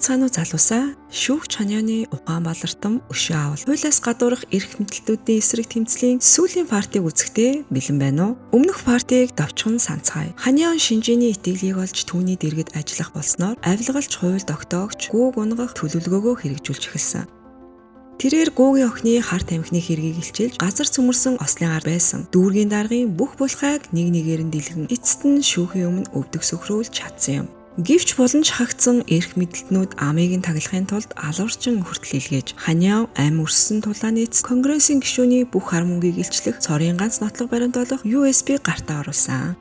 Сайбцгаана уу залуусаа? Шүүгч ханьяаны ухаан балартан өшөө авал. Хуулиас гадуурх эрх мэдэлтүүдийн эсрэг тэмцлийн сүүлийн партийг үзэхдээ бэлэн байна уу? Өмнөх партийг давчхан санацгаая. Ханьяан шинжээний итгэлийг олж түүний дэргэд ажиллах болсноор авилгалч хууль тогтоогч гүүг унгах төлөвлөгөөгөө хэрэгжүүлж эхэлсэн. Тэрээр гүүгийн охины хар тамхины хэргийг илчилж газар цөмөрсөн ослын гар байсан. Дүүргийн даргын бүх булхайг нэг нэгээр нь дэлгэн эцэст нь шүүхийн өмнө өвдөг сөхрүүлж чадсан юм. Гэвч булан шахагдсан эрх мэдэлтнүүд амыг нь таглахын тулд алуурчин хүртэл илгээж Ханьян ам өрссөн тулааны эцэст Конгрессийн гишүүний бүх хар мөнгийг илчлэх цорын ганц нотлох баримт болох USB гартаа оруулсан.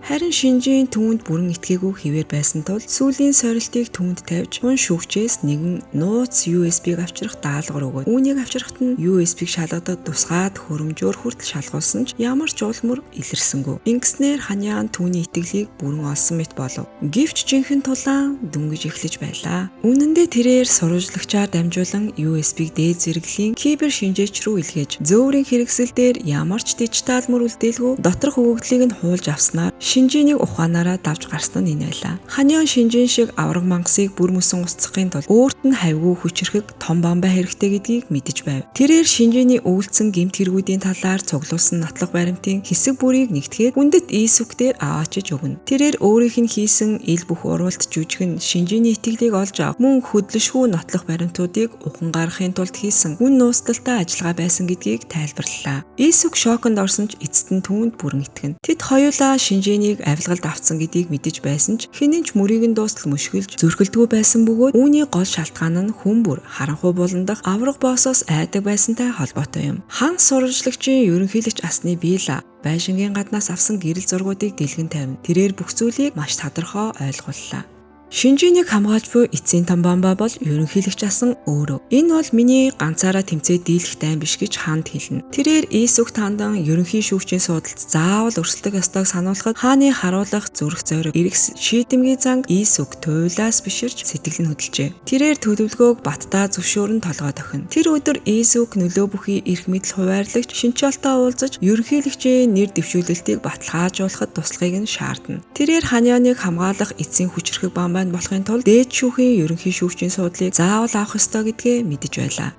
Харин шинжийн түүнд бүрэн итгээгүй хэвээр байсан тул сүүлийн сорилтыг түүнд тавьж хүн шүүгчээс нэгэн нууц USB-г авчрах даалгавар өгөөд үүнийг авчрахад нь USB-г шалгадаг тусгаад хөрөмжөөр хүртэл шалгуулсан ч ямар ч улмөр илэрсэнгүй. Ингэснээр Ханьяан түүний итгэлийг бүрэн олсон мэт болов. Гэвч жинхэнэ тулаан дөнгөж эхлэж байлаа. Үнэн дээр тэрээр сурвалжлагчаар дамжуулан USB-г дээд зэрэглэлийн кибер шинжээч рүү илгээж зөөврийн хэрэгсэл дээр ямар ч дижитал мөр үлдээлгүй доторх өгөгдлийг нь хуулж авснаар шинжээнийг ухаанаараа давж гарсан нь энэ байлаа. Ханьян шинжээн шиг авраг мангасыг бүр мөсөн устсахын тулд өөрт нь хавьгүй хүчирхэг том бамбай хэрэгтэй гэдгийг мэдэж байв. Тэрээр шинжээний үйлдсэн гэмт хэрэгүүдийн талаар цуглуулсан нотлох баримтын хэсэг бүрийг нэгтгэхэд хүндэт Иесүк дээр аваачиж өгнө. Тэрээр өөрийнх нь хийсэн ил бүх урвалт жүжигэн шинжээний итгэлийг олж авах мөн хөдлөшгүй нотлох баримтуудыг ухан гаргахын тулд хийсэн үн нууцлалтай ажиллагаа байсан гэдгийг тайлбарлалаа. Иесүк шоконд орсон ч эцэст нь түүнд бүрэн итгэнэ. Тэд хоёулаа шинжээний авилгалд автсан гэдгийг мэдэж байсан ч хинэн ч мөрийг нь дуустал мөшгөлж зүрхэлдэггүй байсан бөгөөд үүний гол шалтгаан нь хүн бүр харанхуй буландах авраг боосоос айдаг байсантай холбоотой юм. Хан сурвалжлагчийн ерөнхийлөгч асны Била байшингийн гаднаас авсан гэрэл зургуудыг дэлгэн тавина. Тэрээр бүх зүйлийг маш тодорхой ойлгууллаа. Шинжээнийг хамгаалж буй эцсийн том бамбай бол ерөнхийлөгч асан өөрөө. Энэ бол миний ганцаараа тэмцээд дийлэх дайн биш гэж ханд хэлнэ. Тэрээр Иесүг тандан ерөнхий шүүгчийн суудалд заавал өрсөлдөх ёстойг сануулхад хааны харуулах зүрх зориг эргэс шийдэмгий занг Иесүг туйлаас биширч сэтгэл нь хөдөлжээ. Тэрээр төлөвлөгөөг баттаа зөвшөөрөн толгой тохино. Тэр өдөр Иесүг нөлөө бүхий эрх мэдэл хуваарьлагч Шинчолтой уулзаж ерөнхийлөгчийн нэр дэвшүүлэлтийг баталгаажуулахад туслахыг нь шаардна. Тэрээр Ханьяныг хамгаалах эцсийн хүчирхэг бамбай болохын тулд дээд шүүхийн ерөнхий шүүгчийн суудлыг заавал авах ёстой гэдгээ мэдэж байлаа.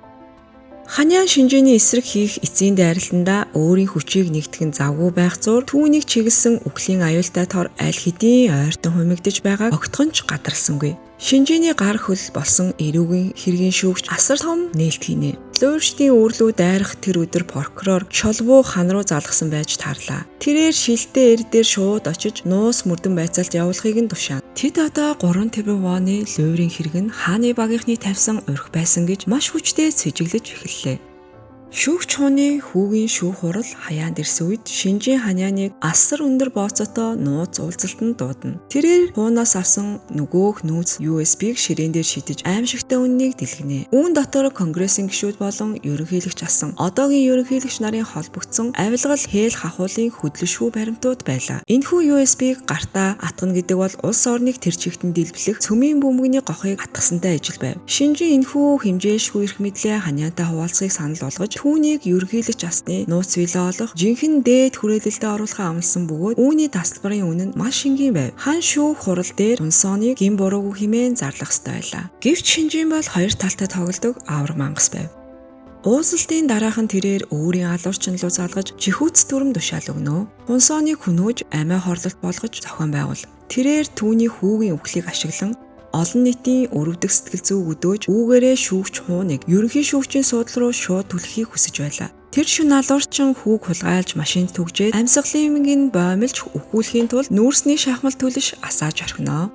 Ханьян шинжээний эсрэг хийх эцсийн дайралтандаа өөрийн хүчийг нэгтгэн завгүй байх зуур түүнийг чиглэсэн үхлийн аюултай тор аль хэдийн ойртон хумигдаж байгааг огтхон ч гадарсангүй. Шинжээний гар хөл болсон эрүүгийн хэргийн шүүгч асар том нээлт хийнэ. Луурчдын үүрлүү дайрах тэр өдөр прокурор шолбуу хан руу залгасан байж таарлаа. Тэрээр шилтэй эр дээр шууд очиж нуус мөрдөн байцаалт явуулахыг нь тушаана. Тэд одоо 3 тэрбум воны луурийн хэрэг нь хааны багийнхны тавьсан урих байсан гэж маш хүчтэй сэжиглэж эхэллээ. Шүүгч хууны хүүгийн шүүх хурал хаяанд ирсэн үед шинжийн ханьяаныг асар өндөр бооцоотой нууц уулзалтанд дуудана. Тэрээр хуунаас авсан нөгөөх нүүц USB-г ширээн дээр шидэж аимшигтай үннийг дэлгэнэ. Үүн дотор Конгрессийн гишүүд болон ерөнхийлөгч асан одоогийн ерөнхийлөгч нарын холбогдсон авилгал хээл хахуулын хөдлөшгүй баримтууд байлаа. Энэхүү USB-г гартаа атгана гэдэг бол улс орныг тэр чигтэн дэлбэлэх цөмийн бөмбөгний гохыг атгасантай ижил байв. Шинжийн энэхүү хэмжээшгүй эрх мэдлээ ханьяантай хуваалцахыг санал болгож түүнийг ерөнхийлөгч асны нууц вилээ олох жинхэнэ дээд хүрээлэлдээ оруулахаа амласан бөгөөд үүний тасалбарын үнэ нь маш энгийн байв. Хан шүүх хурал дээр Хунсоныг гин буруугүй хэмээн зарлах ёстой байлаа. Гэвч шинжийн бол хоёр талтай тоглодог авраг мангас байв. Уулзалтын дараахан тэрээр өөрийн алуурчин руу залгаж жихүүц дүрм тушаал өгнө. Хунсоныг хүнөөж амиа хорлолт болгож зохион байгуул. Тэрээр түүний хүүгийн үхлийг ашиглан олон нийтийн өрөвдөх сэтгэл зүйг өдөөж үүгээрээ шүүгч хууныг ерөнхий шүүгчийн суудал руу шууд түлххийг хүсэж байлаа. Тэр шүн алуурчин хүүг хулгайлж машинд түгжээд амьсгалын нь боомлж үхүүлэхийн тулд нүүрсний шахмал төлөш асааж орхино.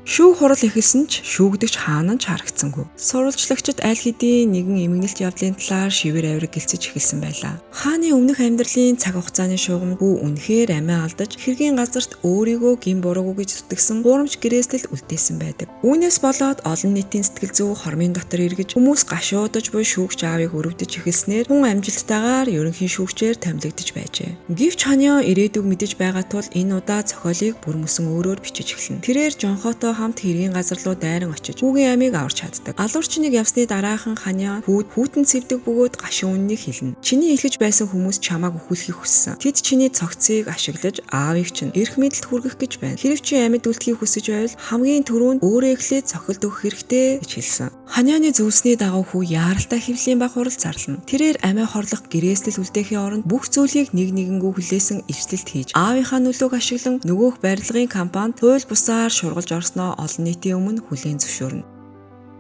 Шүүх хурал эхэлсэн ч шүүгдэгч хаана ч харагдсангүй. Сурвалжлагчид аль хэдийн нэгэн эмгэнэлт явдлын талаар шивэр авираг гэлцэж эхэлсэн байлаа. Хааны өмнөх амьдралын цаг хугацааны шугам хүү үнэхээр амиа алдаж хэргийн газарт өөрийгөө гин буруугүй гэж зүтгэсэн хуурамч гэрээслэл үлдээсэн байдаг. Үүнээс болоод олон нийтийн сэтгэл зүй хормын дотор эргэж хүмүүс гашуудаж буй шүүгч аавыг өрөвдөж эхэлснээр хүн амжилттайгаар ерөнхий шүүгчээр томилогдож байжээ. Гэвч Ханьян ирээдүг мэдэж байгаа тул энэ удаа зохиолыг бүр мөсөн өөрөөр бичиж эхэлнэ. Тэрээр Жонхотой хамт хэргийн газар руу дайран очиж хүүгийн амийг аварч чаддаг. Алуурчныг явсны дараахан Ханиан хүүд хүүтэн цэвдэг бөгөөд гашуун үннийг хэлнэ. Чиний илгэж байсан хүмүүс чамааг өхүүлэхийг хүссэн. Тэд чиний цогцыг ашиглаж аавыг чинь эрх мэдэлд хүргэх гэж байна. Хэрв чи амьд үлдэхийг хүсэж байвал хамгийн түрүүнд өөрөө эхлээд цохилд өгөх хэрэгтэй гэж хэлсэн. Ханианы зөвлөсний дагуу хүү яаралтай хэвлэлийн баг хурал зарлана. Тэрээр амиа хорлох гэрээслэл үлдээхийн оронд бүх зүйлийг нэг нэгэнгүү хүлээсэн ивчлэлт хийж аавынхаа нөлөөг ашиглан нөгөөх барилгын компанид хууль бусаар шургалж орсноо олон нийтийн өмнө хүлээн зөвшөөрнө.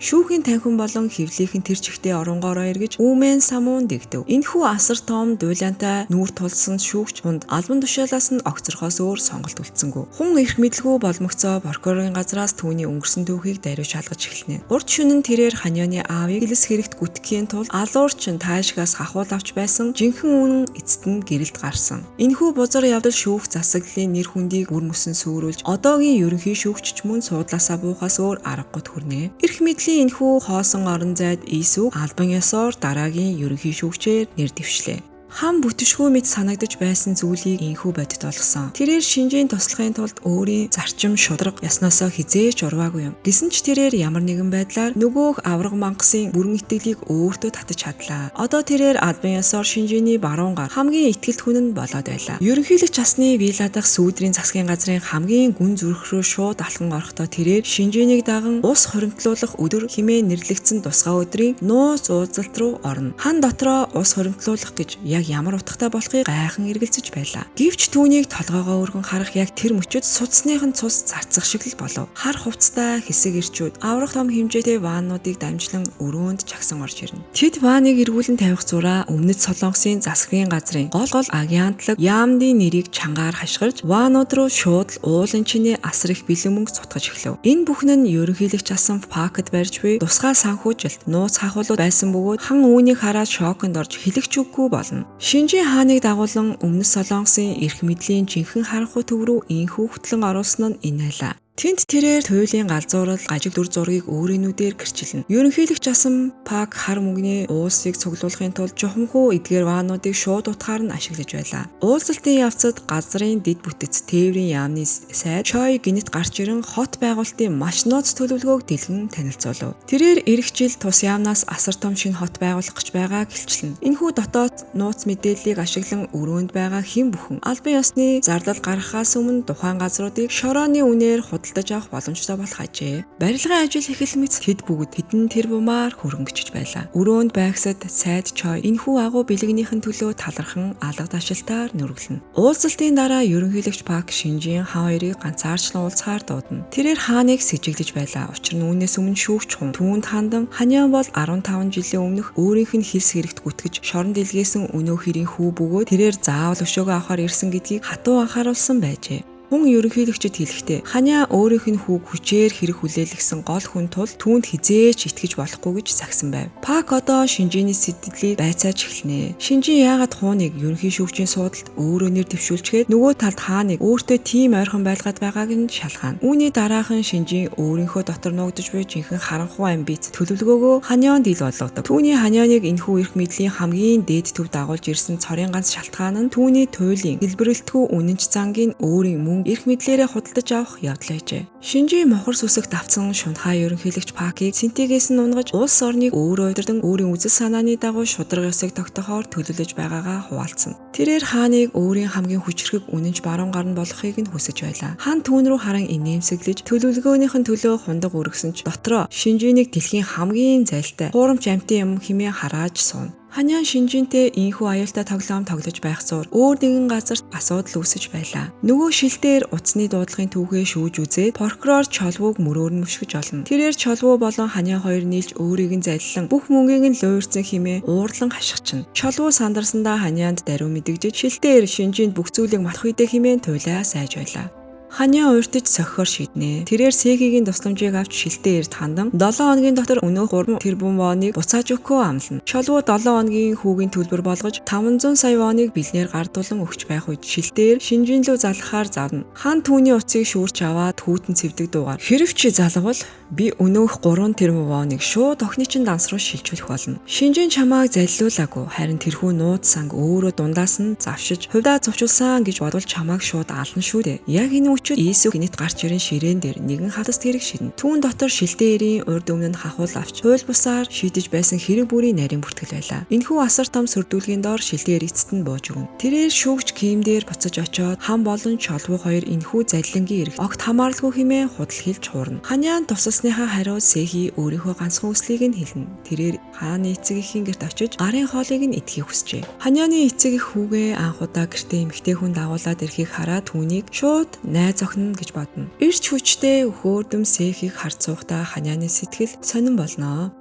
Шүүхийн танхим болон хэвлийнхэн тэр чигтээ оронгоороо эргэж үүмэн самуун дэгдэв. Энэхүү асар том дуйлантай нүүр тулсан шүүгч хунд албан тушаалаас нь огцорхоос өөр сонголт үлдсэнгүй. Хүн эрх мэдлгүй болмогцоо прокурорын газраас түүний өнгөрсөн түүхийг даруй шалгаж эхэлнэ. Урд шөнө нь тэрээр Ханианы аавыг хэлс хэрэгт гүтгэхийн тулд алуурчин таашгаас хахуул авч байсан жинхэнэ үнэн эцэст нь гэрэлд гарсан. Энэхүү бузар явдал шүүх засаглалын нэр хүндийг үр мөсөн сүрүүлж одоогийн ерөнхий шүүгч ч мөн суудлаасаа буухаас өөр аргагүй хүрнэ. Эрх мэдлийн энэхүү хоосон орон зайд Иесүг албан ёсоор дараагийн ерөнхий шүүгчээр нэр дэвшлээ. Хам бүтшгүй мэт санагдаж байсан зүйлийг энхүү бодит болгосон. Тэрээр шинжийн туслахын тулд өөрийн зарчим шударга яснаасаа хизээж урваагүй юм. Гэсэн ч тэрээр ямар нэгэн байдлаар нөгөөх авраг мангасын бүрэн итгэлийг өөртөө татаж чадлаа. Одоо тэрээр албан ёсоор шинжээний баруун гар хамгийн итгэлт хүн нь болоод байлаа. Ерөнхийлөгч асны вилла дахь сүүдрийн засгийн газрын хамгийн гүн зүрх рүү шууд алхан орохдоо тэрээр шинжээнийг даган ус хуримтлуулах өдөр хэмээн нэрлэгдсэн тусгай өдрийн нууц уулзалт руу орно. Хан дотроо ус хуримтлуулах гэж яг ямар утгатай болохыг гайхан эргэлзэж байлаа. Гэвч түүнийг толгоогоо өргөн харах яг тэр мөчөд судасных нь цус зарцах шиг л болов. Хар хувцастай хэсэг ирчүүд аврах том хэмжээтэй ваануудыг дамжлан өрөөнд чагсан орж ирнэ. Тэд вааныг эргүүлэн тавих зураа өмнөд Солонгосын засгийн газрын гол гол агентлаг яамдын нэрийг чангаар хашгирч ваанууд руу шууд л уулын чинээ асар их бэлэн мөнгө цутгаж эхлэв. Энэ бүхэн нь ерөнхийлөгч асан пакет барьж буй тусгай санхүүжилт нууц хахуулууд байсан бөгөөд хан үүнийг хараад шоконд орж хэлэх ч үггүй болно. Шинжийн хааныг дагуулan өмнөд Солонгосын эрх мэдлийн жинхэнэ харанхуй төв рүү энхүү хөтлөн оруулсан нь энэ байлаа. Тэнд тэрээр туйлын галзуурал гажиг дүр зургийг өөрийн нүдээр гэрчилнэ. Ерөнхийлөгч асан Пак хар мөнгөний уулсыг цуглуулахын тулд чухамхүү эдгээр ваануудыг шууд утгаар нь ашиглаж байлаа. Уулзалтын явцад газрын дэд бүтэц тээврийн яамны сайд Чой гинэт гарч ирэн хот байгуулалтын маш нууц төлөвлөгөөг дэлгэн танилцуулав. Тэрээр ирэх жил тус яамнаас асар том шинэ хот байгуулах гэж байгааг хэлчлэнэ. Энэхүү дотоод нууц мэдээллийг ашиглан өрөөнд байгаа хэн бүхэн албан ёсны зардал гаргахаас өмнө тухайн газруудыг шорооны үнээр худалдаж авах боломжтой болох ажээ. Барилгын ажил эхлэх мэт тэд бүгд хэдэн тэрбумаар хөрөнгөчж байлаа. Өрөөнд байгсад сайд Чой энэхүү агуу бэлэгнийхэн төлөө талархан алга дашилтаар нүргэлнэ. Уулзалтын дараа ерөнхийлөгч Пак шинжийн хаан хоёрыг ганцаарчлан уулзахаар дуудана. Тэрээр хааныг сэжиглэж байлаа. Учир нь үүнээс өмнө шүүгч хүн түүнд хандан Ханиан бол 15 жилийн өмнөх өөрийнх нь хилс хэрэгт гүтгэж шорон дэлгээсэн өнөө хэрийн хүү бөгөөд тэрээр заавал өшөөгөө авахар ирсэн гэдгийг хатуу анхааруулсан байжээ. Хүн ерөнхийлөгчд хэлэхдээ Ханиа өөрийнх нь хүүг хүчээр хэрэг хүлээлгэсэн гол хүн тул түүнд хизээч итгэж болохгүй гэж загсан байв. Пак одоо шинжээний сэтгэлийг байцааж эхэлнэ. Шинжин яагаад хууныг ерөнхий шүүгчийн суудалд өөрөө нэр дэвшүүлчгээд нөгөө талд хааныг өөртөө тийм ойрхон байлгаад байгааг нь шалгаана. Үүний дараахан шинжин өөрийнхөө дотор нуугдаж буй жинхэнэ харанхуй амбиц төлөвлөгөөгөө Ханианд ил болгодог. Түүний Ханианыг энэхүү эрх мэдлийн хамгийн дээд төв дагуулж ирсэн цорын ганц шалтгаан нь түүний туйлын дэлбэрэлтгүй үнэнч зангийн өөрийн мөнгө эрх мэдлээрээ худалдаж авах явдал байжээ. Шинжийн мохор сүсэгт автсан шунхаа ерөнхийлөгч Пакийг синтигээс нь унгаж улс орныг өөрөө удирдан өөрийн үзэл санааны дагуу шударга ёсыг тогтоохоор төлөвлөж байгаагаа хуваалцсан. Тэрээр хааныг өөрийн хамгийн хүчрхэг үнэнч баруун гар нь болохыг нь хүсэж байлаа. Хаан түүн рүү харан инээмсэглэж төлөвлөгөөнийх нь төлөө хундаг өргөсөн ч дотроо шинжээнийг дэлхийн хамгийн зайлтай хуурамч амьтан юм хэмээн харааж сууна. Ханиан шинжинтэй ийхүү аюултай тоглоом тоглож байх зуур өөр нэгэн газарт асуудал үүсэж байлаа. Нөгөө шилдээр утасны дуудлагын түүхээ шүүж үзээд прокурор Чолвууг мөрөөр нь мөшгөж олно. Тэрээр Чолвуу болон Ханиан хоёр нийлж өөрийг нь заллан бүх мөнгийг нь луйрцсан хэмээн уурлан хашгична. Чолвуу сандарсандаа Ханианд даруй мэдэгжиж шилдээр шинжинд бүх зүйлийг матах үедээ хэмээн туйлаа сайж байлаа. Ханиан ууртаж сохиор шийднэ. Тэрээр Сэхигийн тусламжийг авч шилтэн эрд хандан 7 хоногийн дотор өнөөх 3 тэрбум воныг буцааж өгөхөө амлана. Чолвуу 7 хоногийн хүүгийн төлбөр болгож 500 сая воныг бэлнээр гардуулан өгч байх үед шилтээр шинжин лүү залгахаар завна. Хан түүний утсыг шүүрч аваад хүүтэн цэвдэг дуугаар "Хэрв чи залгавал би өнөөх 3 тэрбум воныг шууд охины чинь данс руу шилжүүлэх болно. Шинжин чамааг залилуулаагүй. Харин тэрхүү нууц санг өөрөө дундаас нь завшиж хувьдаа зовчулсан гэж бодвол чамааг шууд ална шүү дээ." Яг энэ Шүүгчид Иесү гинэт гарч ирэн ширээн дээр нэгэн хатас тэрэг шидэн. Түүн дотор шилдэ эрийн урд өмнө нь хахуул авч хууль бусаар шийдэж байсан хэрэг бүрийн нарийн бүртгэл байлаа. Энэхүү асар том сүрдүүлгийн доор шилдэ эр эцэст нь бууж өгнө. Тэрээр шүүгч Ким дээр буцаж очоод хам болон чолвуу хоёр энэхүү залилангийн эрх огт хамааралгүй хэмээн худал хэлж хуурна. Ханяан тусалсныхаа хариуд Сэхи өөрийнхөө ганцхан хүслийг нь хэлнэ. Тэрээр хааны эцэг эхийн гэрт очиж гарын хоолыг нь идэхийг хүсжээ. Ханяаны эцэг эх хүүгээ анх удаа гэртээ эмэгтэй хүн дагуулад ирэхийг хараад түүнийг шууд найз охин гэж бодно. Ирч хүчтэй өхөөрдөм Сэхийг харж суухдаа Ханяаны сэтгэл сонин болно.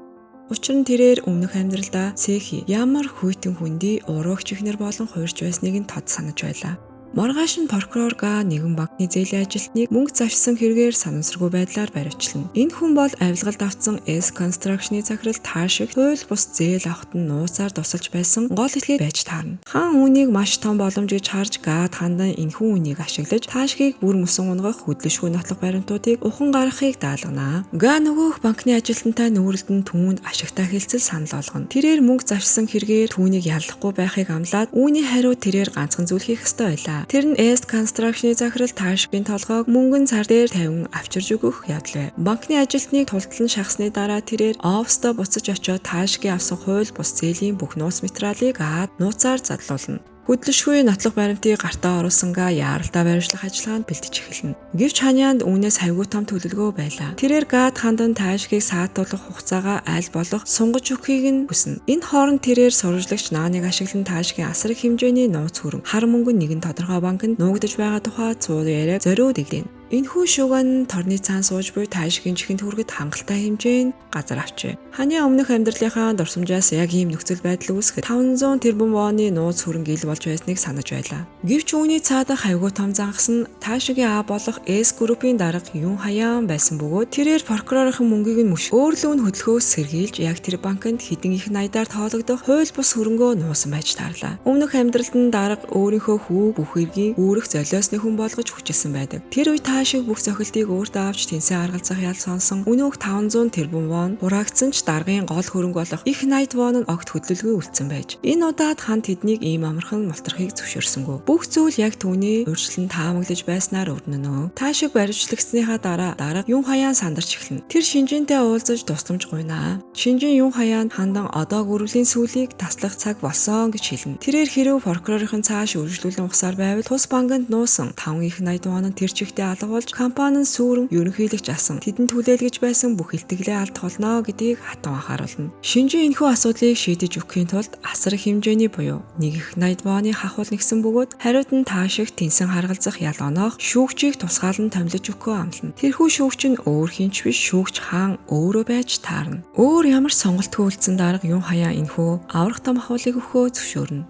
Учир нь тэрээр өмнөх амьдралдаа Сэхи ямар хүйтэн хүндий уруугч ихнэр болон хуурч байсныг нь тод санаж байлаа. Маргааш нь прокурор Га нэгэн банкны зээлийн ажилтныг мөнгө завшсан хэрэгээр санамсаргүй байдлаар баривчлана. Энэ хүн бол авилгалд автсан S Construction-ы захирал Таашиг хууль бус зээл авахт нь нууцаар тусалж байсан гол этгээд байж таарна. Хаан үүнийг маш том боломж гэж харж Гад хандан энэхүү үнийг ашиглаж Таашигийг бүр мөсөн унгах хөдлөшгүй нотлох баримтуудыг ухан гаргахыг даалгана. Га нөгөөх банкны ажилтнтай нүүрэлдэн түүнд ашигтай хэлцэл санал болгоно. Тэрээр мөнгө завшсан хэрэгээр түүнийг яллахгүй байхыг амлаад үүний хариу тэрээр ганцхан зүйл хийх ёстой байлаа. Тэр нь S Construction-ы захирал Таашгийн толгойг мөнгөн цар дээр тавин авчирж өгөх явдал байв. Банкны ажилтныг тултлан шахсны дараа тэрээр оффистоо буцаж очиод Таашгийн авсан хууль бус зээлийн бүх нууц материалыг аад нууцаар задлуулна. Хөдлөшгүй нотлох баримтыг гартаа оруулсангаа яаралтай баримтлах ажиллагаанд бэлтэж эхэлнэ. Гэвч Ханяанд үүнээс хавьгүй том төлөвлөгөө байлаа. Тэрээр Гад хандан Таашгийг саатуулах хугацаагаа аль болох сунгаж өгөхийг нь хүснэ. Энэ хооронд тэрээр сурвалжлагч Нааныг ашиглан Таашгийн асар их хэмжээний нууц хөрөнгө хар мөнгө нэгэн тодорхой банкнд нуугдаж байгаа тухай цуу яриаг зориуд иглэнэ. Энэхүү шуган торны цаан сууж буй Таашгийн чихэнд хүрэхэд хангалттай хэмжээнд газар авчээ. Хааны өмнөх амьдралынхаа дурсамжаас яг ийм нөхцөл байдал үүсгэхэд 500 тэрбум воны нууц хөрөнгө ил болж байсныг санаж байлаа. Гэвч үүний цаадах хавьгүй том зангас нь Таашигийн А болох S группийн дарга Юн Хаяан байсан бөгөөд тэрээр прокурорын мөнгийг нь мөш өөрлөө нь хөдөлгөөс сэргийлж яг тэр банкнд хэдэн их найдаар тоологдох хууль бус хөрөнгөө нуусан байж таарлаа. Өмнөх амьдралд нь дарга өөрийнхөө хүү бүх эргийн үүрэх золиосны хүн болгож хүчилсэн байдаг. Тэр үе Таашиг бүх зохилтыг өөртөө авч тэнцээ аргалзах ял сонсон өнөөх 500 тэрбум вон хураагдсан ч даргын гол хөрөнгө болох их 80 вон нь огт хөдлөлгүй үлдсэн байж. Энэ удаад хан тэднийг ийм амархан мултрахыг зөвшөөрсөнгөө. Бүх зүйл яг түүний урьдчилан таамаглаж байснаар өрнөнө. Таашиг баривчлагдсныхаа дараа дарга Юн Хаяан сандарч эхэлнэ. Тэр шинжинтэй уулзаж тусламж гуйнаа. Шинжин Юн Хаяан хандан одоо гөрвлийн сүлийг таслах цаг болсон гэж хэлнэ. Тэрээр хэрв прокурорын цааш үргэлжлүүлэн ухсаар байвал тус банкнд нуусан 5 их 80 вон нь тэр чигтээ алга болж компани нь сүүрэн ерөнхийлөгч асан тэдэнд хүлээлгэж байсан бүх илтгэлээ алдах болно гэдгийг хатан анхааруулна. Шинжин энэхүү асуудлыг шийдэж өгөхийн тулд асар их хэмжээний буюу 1 их 80 воны хахуул нэгсэн бөгөөд хариуд нь Таашиг тэнсэн харгалзах ял оноох шүүгчийг тусгаалan томилож өгөхөө амлана. Тэрхүү шүүгч нь өөр хинч биш шүүгч хаан өөрөө байж таарна. Өөр ямар сонголтгүй үлдсэн дарга Юн Хаяа энэхүү аврах том ахуулыг өгөхөө зөвшөөрнө.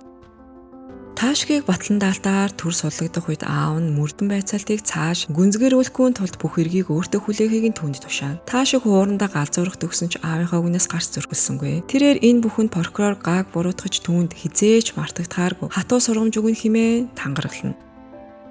Таашгийг батлан даалтаар төр суллагдах үед аав нь мөрдөн байцаалтыг цааш гүнзгийрүүлэхгүй тулд бүх эргийг өөртөө хүлээхийг нь түүнд тушаана. Таашиг хуурандаа галзуурах төгсөн ч аавынхаа үгнээс гарч зүрхэлсэнгүй. Тэрээр энэ бүхэнд прокурор Гааг буруутгаж түүнд хизээж мартагдахааргүй хатуу сургамж өгнө хэмээн тангаргална.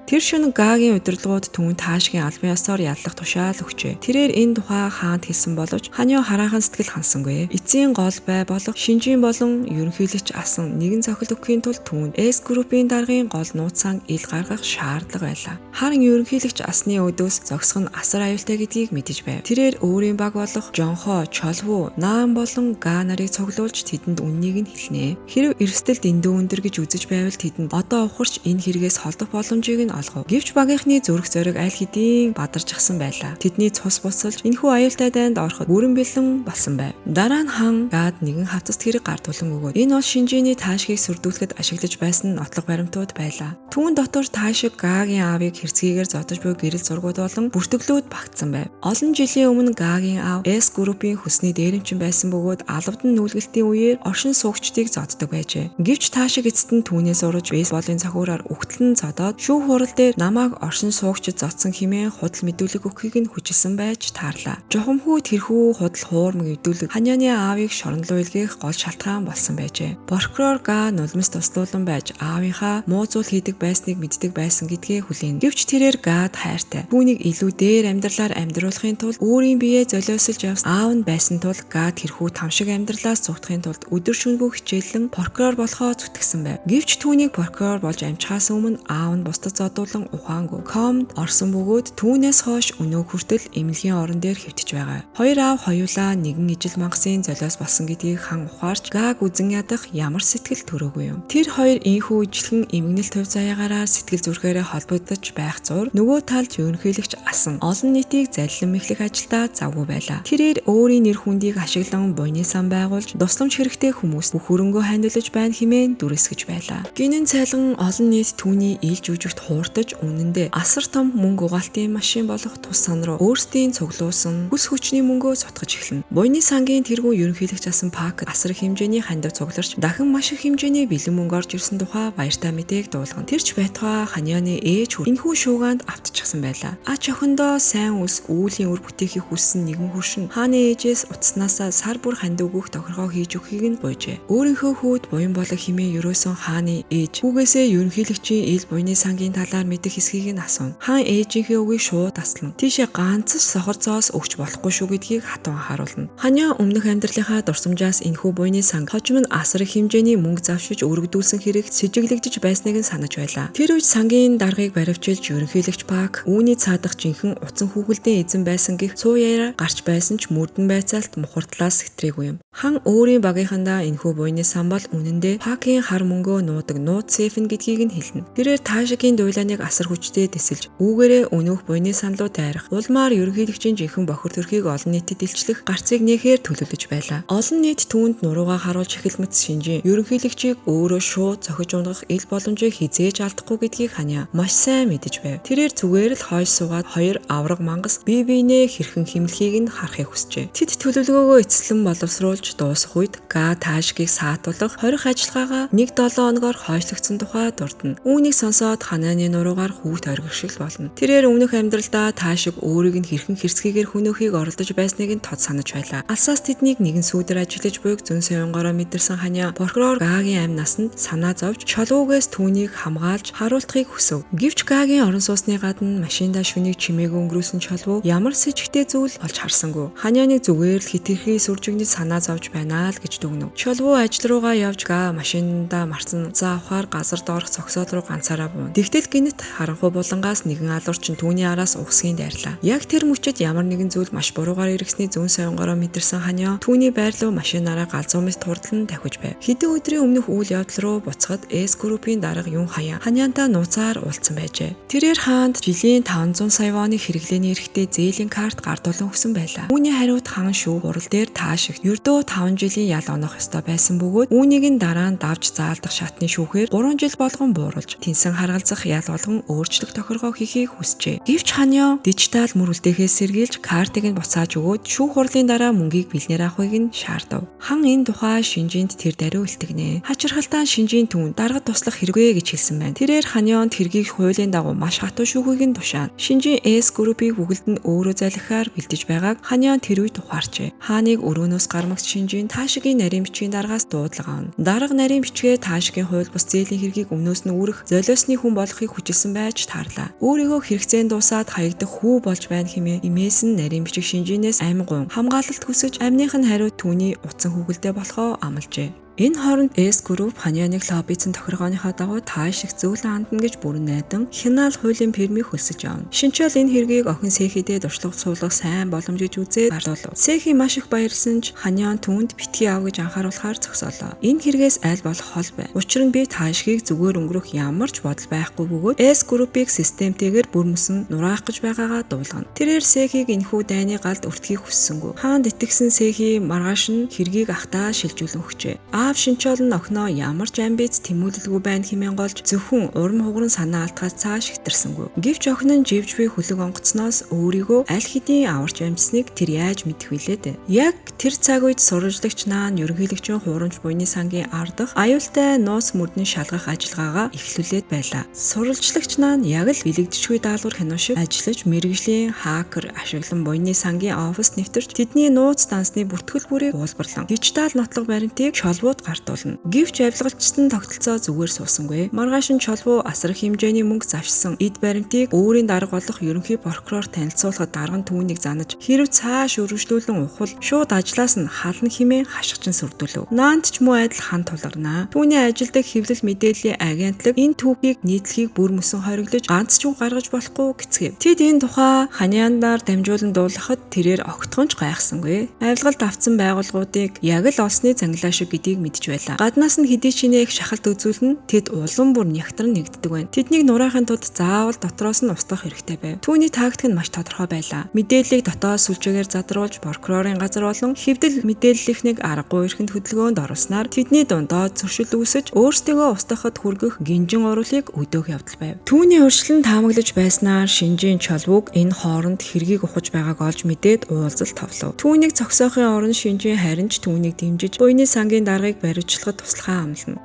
Тэр шөнө Гагийн удирдлагууд түүнд Таашгийн албан ёсоор яллах тушаал өгчээ. Тэрээр энэ тухай хаанд хэлсэн боловч ханио хараахан сэтгэл хансангүй. Эцсийн гол бай болох шинжийн болон ерөнхийлөгч асан нэгэн цохилт өгөхийн тулд түүнд S группийн даргын гол нууцсан ил гаргах шаардлага байлаа. Харин ерөнхийлөгч асны өдөөс зогсох нь асар аюултай гэдгийг мэдэж байв. Тэрээр өөрийн баг болох Жонхо, Чолву, Наан болон Га нарыг цуглуулж тэдэнд үннийг нь хэлнэ. Хэрв эрсдэл дэндүү өндөр гэж үзэж байвал тэдэнд одоо ухарч энэ хэрэгээс холдох боломжийг нь олгов. Гэвч багийнхны зүрх зориг аль хэдийн бадарчсан байлаа. Тэдний цус бусалж энэхүү аюултай дайнд ороход бүрэн бэлэн болсон байв. Дараа нь хан Гад нэгэн хавцаст хэрэг гардуулан өгөөд энэ бол шинжээний Таашгийг сүрдүүлэхэд ашиглаж байсан нотлох баримтууд байлаа. Түүн дотор Таашиг Гагийн аавыг хэрцгийгээр зодож буй гэрэл зургууд болон бүртгэлүүд багтсан байв. Олон жилийн өмнө Гагийн аав S группийн хөсний дээрэмчин байсан бөгөөд алавдан нүүлгэлтийн үеэр оршин суугчдыг зоддог байжээ. Гэвч Таашиг эцэст нь түүнээс ураж бейсболын цохиураар үхтэл нь зодоод шүүх хурал дээр намайг оршин суугчид зодсон хэмээн худал мэдүүлэг өгөхийг нь хүчилсэн байж таарлаа. Жухамхүү тэрхүү худал хуурмаг мэдүүлэг Ханяаны аавыг шорон руу илгээх гол шалтгаан болсон байжээ. Прокурор Га нулимс туслуулан байж аавынхаа муу зүйл хийдэг байсныг мэддэг байсан гэдгээ хүлээн. Гэвч тэрээр Гад хайртай. Түүнийг илүү дээр амьдралаар амьдруулахын тулд өөрийн биеэ золиослж явсан аав нь байсан тул Гад тэрхүү тамшиг амьдралаас зугтахын тулд өдөр шөнөгүй хичээллэн прокурор болохоо зүтгэсэн байв. Гэвч түүнийг прокурор болж амжихаас өмнө аав нь бусдад зодож одуулан ухаангүй комд орсон бөгөөд түүнээс хойш өнөөг хүртэл эмнэлгийн орон дээр хэвтэж байгаа. Хоёр аав хоёулаа нэгэн ижил мангасын золиос болсон гэдгийг хан ухаарч Гааг үзэн ядах ямар сэтгэл төрөөгүй юм. Тэр хоёр ийнхүү ижилхэн эмгэнэлт хувь заяагаараа сэтгэл зүрхээрээ холбогдож байх зур нөгөө талд ерөнхийлөгч асан олон нийтийг заллин мэхлэх ажилдаа завгүй байлаа. Тэрээр өөрийн нэр хүндийг ашиглан буйны сан байгуулж тусламж хэрэгтэй хүмүүс бүх хөрөнгөө хандилж байна хэмээн дүрсгэж байлаа. Гинэн цайлган олон нийт түүний ил жүжигт хууртаж үнэндээ асар том мөнгө угаалтын машин болох тус сан руу өөрсдийн цуглуулсан хүс хүчний мөнгөө сутгаж эхэлнэ. Буйны сангийн тэргүүн ерөнхийлөгч асан Пак асар их хэмжээний хандив цугларч дахин маш их хэмжээний бэлэн мөнгө орж ирсэн тухай баяртай мэдээг дуулгана. Тэр ч байтугай Ханьяны ээж энэхүү шуугаанд автчихсан байлаа. Ач охиндоо сайн үс үүлийн үр бүтээхийг хүссэн нэгэн хөршин хааны ээжээс утаснаасаа сар бүр хандив өгөх тохиргоо хийж өгөхийг нь гуйжээ. Өөрийнхөө хүүд буян болог хэмээн ерөөсөн хааны ээж хүүгээсээ ерөнхийлөгчийн ил буйны сангийн талаар мэдэх хэсгийг нь асууна. Хаан ээжийнхээ үгийг шууд таслана. Тийшээ ганц ч сохор зоос өгч болохгүй шүү гэдгийг хатуу анхааруулна. Ханьян өмнөх амьдралынхаа дурсамжаас энэхүү буйны санг хожим нь асар их хэмжээний мөнгө завшиж өргөдүүлсэн хэрэг сэжиглэгдэж байсныг нь санаж байлаа. Тэр үед сангийн даргаыг баривчилж ерөнхийлөгч Пак үүний цаадах жинхэнэ утсан хүүхэлдэйн эзэн байсан гэх цуу яриа гарч байсан ч мөрдөн байцаалт мухардлаас сэтрээгүй юм. Хан өөрийн багийнхандаа энэхүү буйны сан бол үнэндээ Пакийн хар мөнгөө нуудаг нууц сейф нь гэдгийг нь хэлнэ. Тэрээр Таашигийн дуйлааныг асар хүчтэй тэсэлж үүгээрээ өнөөх буйны сан руу дайрах улмаар ерөнхийлөгчийн жинхэнэ бохир төрхийг олон нийтэд илчлэх гарцыг нээхээр төлөвлөж байлаа. Олон нийт түүнд нуруугаа харуулж эхэлмэт шинжийн ерөнхийлөгчийг өөрөө шууд зохиж унгах ил боломжийг хизээж алдахгүй гэдгийг Ханьян маш сайн мэдэж байв. Тэрээр зүгээр л хойш суугаад хоёр авраг мангас бие биенээ хэрхэн хэмлэхийг нь харахыг хүсжээ. Тэд төлөвлөгөөгөө эцэслэн боловсруулж дуусах үед Га Таашигийг саатуулах хорих ажиллагаагаа 1-7 хоногоор хойшлогдсон тухай дурдна. Үүнийг сонсоод Ханьяны нуруугаар хүүт оргих шиг болно. Тэрээр өмнөх амьдралдаа Таашиг өөрийг нь хэрхэн хэрсгийгээр хөнөөхийг оролдож байсныг нь тод санаж байлаа. Алсаас тэднийг нэгэн сүүдэр ажиллаж буйг зөн соёнгороо мэдэрсэн Ханьян прокурор Гагийн амь насанд санаа зовж чолуугээс түүнийг хамгаалж харуултахыг хүсэв. Гэвч Гагийн орон суусны гадна машиндаа шүнийг чимээгүй өнгөрөөсөн чолвуу ямар сэжигтэй зүйл болж харсангүй. Ханьяныг зүгээр л хэтэрхий сүржигнэж санаа зовж байна л гэж дүгнэв. Чолвуу ажил руугаа явж Га машиндаа марсан заа авахар газар доорх зогсоол руу ганцаараа буун. Тэгтэл гинэт харанхуй булангаас нэгэн алуурчин түүний араас угсгийн дайрлаа. Яг тэр мөчид ямар нэгэн зүйл маш буруугаар эргэсний зүүн соёнгороо мэдэрсэн Ханьян түүний байр руу машинаараа галзуу мэт хурдлан давхиж байв. Хэдэн өдрийн өмнөх үйл явдал руу буцахад S группийн дарга Юн Хаян Ханьянтай нууцаар уулзсан байжээ. Тэрээр хаанд жилийн 500 сая воны хэрэглээний эрхтэй зээлийн карт гардуулан өгсөн байлаа. Үүний хариуд хан шүү хурал дээр Таашигт ердөө 5 жилийн ял онох ёстой байсан бөгөөд үүнийг нь дараа нь давж заалдах шатны шүүхээр 3 жил болгон бууруулж тэнсэн харгалзах ял болгон өөрчлөх тохиргоо хийхийг хүсжээ. Гэвч Ханьян дижитал мөр үлдээхээс сэргийлж картыг нь буцааж өгөөд шүүх хурлын дараа мөнгийг бэлнээр авахыг нь шаардав. Хан энэ тухай шинжинд тэр даруй илтгэнэ. Хачирхалтай шинжийн түүн даргад туслах хэрэггүй гэж хэлсэн байна. Тэрээр Ханьянд хэргийг хуулийн дагуу маш хатуу шүүхийг нь тушаана. Шинжийн S группийг бүгэлд нь өөрөө залхихаар бэлдэж байгааг Ханьян тэр үед ухаарчээ. Хааныг өрөөнөөс гармагч шинжийн Таашигийн нарийн бичгийн даргаас дуудлага авна. Дарга нарийн бичгээ Таашигийн хууль бус зээлийн хэргийг өмнөөс нь үүрэх золиосны хүн болохыг хүчилсэн байж таарлаа. Өөрийгөө хэрэгцээнд дуусаад хаягдах хүү болж байна хэмээн имээс нь нарийн бичиг шинжинээс амь гун хамгаалалт хүсэж амных нь хариуд түүний утсан хүүгэлдээ болохоо амлажээ. Энэ хооронд S групп Ханьяныг лоббицэн тохиргооныхоо дагуу Таашиг зөвлөн хандна гэж бүрэн найдан хянаал хуулийн фирмийг хөлсөж явна. Шинчоол энэ хэргийг охин Сэхидэд туршлага суулгах сайн боломж гэж үзээд бардуулав. Сэхи маш их баярлсан ч Ханьян түүнд битгий ав гэж анхааруулахаар зогсоолоо. Энэ хэрэгээс аль болох хол бай. Учир нь би Таашигийг зүгээр өнгөрөх ямар ч бодол байхгүй бөгөөд S группийг системтэйгээр бүрмөсөн нураах гэж байгаагаа дуулгана. Тэрээр Сэхийг энэхүү дайны галд өртөхийг хүссэнгүй. Хаанд итгэсэн Сэхи маргааш нь хэргийг ахтаа шилжүүлэн өгчээ. Аав Шинчоол нь охиноо ямар ч амбиц тэмүүлэлгүй байна хэмээн голж зөвхөн урам хугаран санаа алдахаас цааш хэтэрсэнгүй. Гэвч охин нь живж буй хөлөг онгоцноос өөрийгөө аль хэдийн аварч амжсныг тэр яаж мэдэх вүлээ дээ. Яг тэр цаг үед сурвалжлагч наан ерөнхийлөгчийн хуурамч буйны сангийн ардах аюултай нууц мөрдөн шалгах ажиллагаагаа эхлүүлээд байлаа. Сурвалжлагч наан яг л бэлэгдэшгүй даалгавар кино шиг ажиллаж мэрэгжлийн хакер ашиглан буйны сангийн оффист нэвтэрч тэдний нууц дансны бүртгэл бүрийг уулбарлан дижитал нотлого баримтыг чолбуу шууд гардуулна. Гэвч авилгалчид нь тогтолцоо зүгээр суусангүй. Маргааш нь Чолвуу асар их хэмжээний мөнгө завшсан эд баримтыг өөрийн дарга болох ерөнхий прокурор танилцуулахад дарга нь түүнийг занаж хэрв цааш өргөжлүүлэн ухвал шууд ажлаас нь хална хэмээн хашгичин сүрдүүлв. Наанд ч муу адил хан тулгарнаа. Түүний ажилдаг хэвлэл мэдээллийн агентлаг энэ түүхийг нийтлэхийг бүр мөсөн хориглож ганц ч үг гаргаж болохгүй гэцгээв. Тэд энэ тухай Ханьянаар дамжуулан дуулахад тэрээр огтхон ч гайхсангүй. Авилгалд автсан байгууллагуудыг яг л олсны цанглаа шиг гэдгийг мэдж байлаа. Гаднаас нь хэдий ч нэх шахалт үзүүлнэ тэд улам бүр нягтран нэгддэг байна. Тэднийг нураахын тулд заавал дотроос нь устгах хэрэгтэй байв. Түүний тактик нь маш тодорхой байлаа. Мэдээллийг дотоод сүлжээгээр задруулж прокурорын газар болон хэвдэл мэдээллийнхнийг аргагүй эрхэнд хөдөлгөөнд оруулснаар тэдний дунд доод зөрчил үүсэж өөрсдийгөө устгахад хүргэх гинжин уруулыг өдөөх явдал байв. Түүний урьдчилан таамаглаж байснаар Шинжийн Чолвууг энэ хооронд хэргийг ухаж байгааг олж мэдээд уулзалт товлов. Түүнийг зогсоохын оронд Шинжийн харин ч түүнийг дэмжиж буйны сангийн даргаыг баривчлахад туслахаа амлана.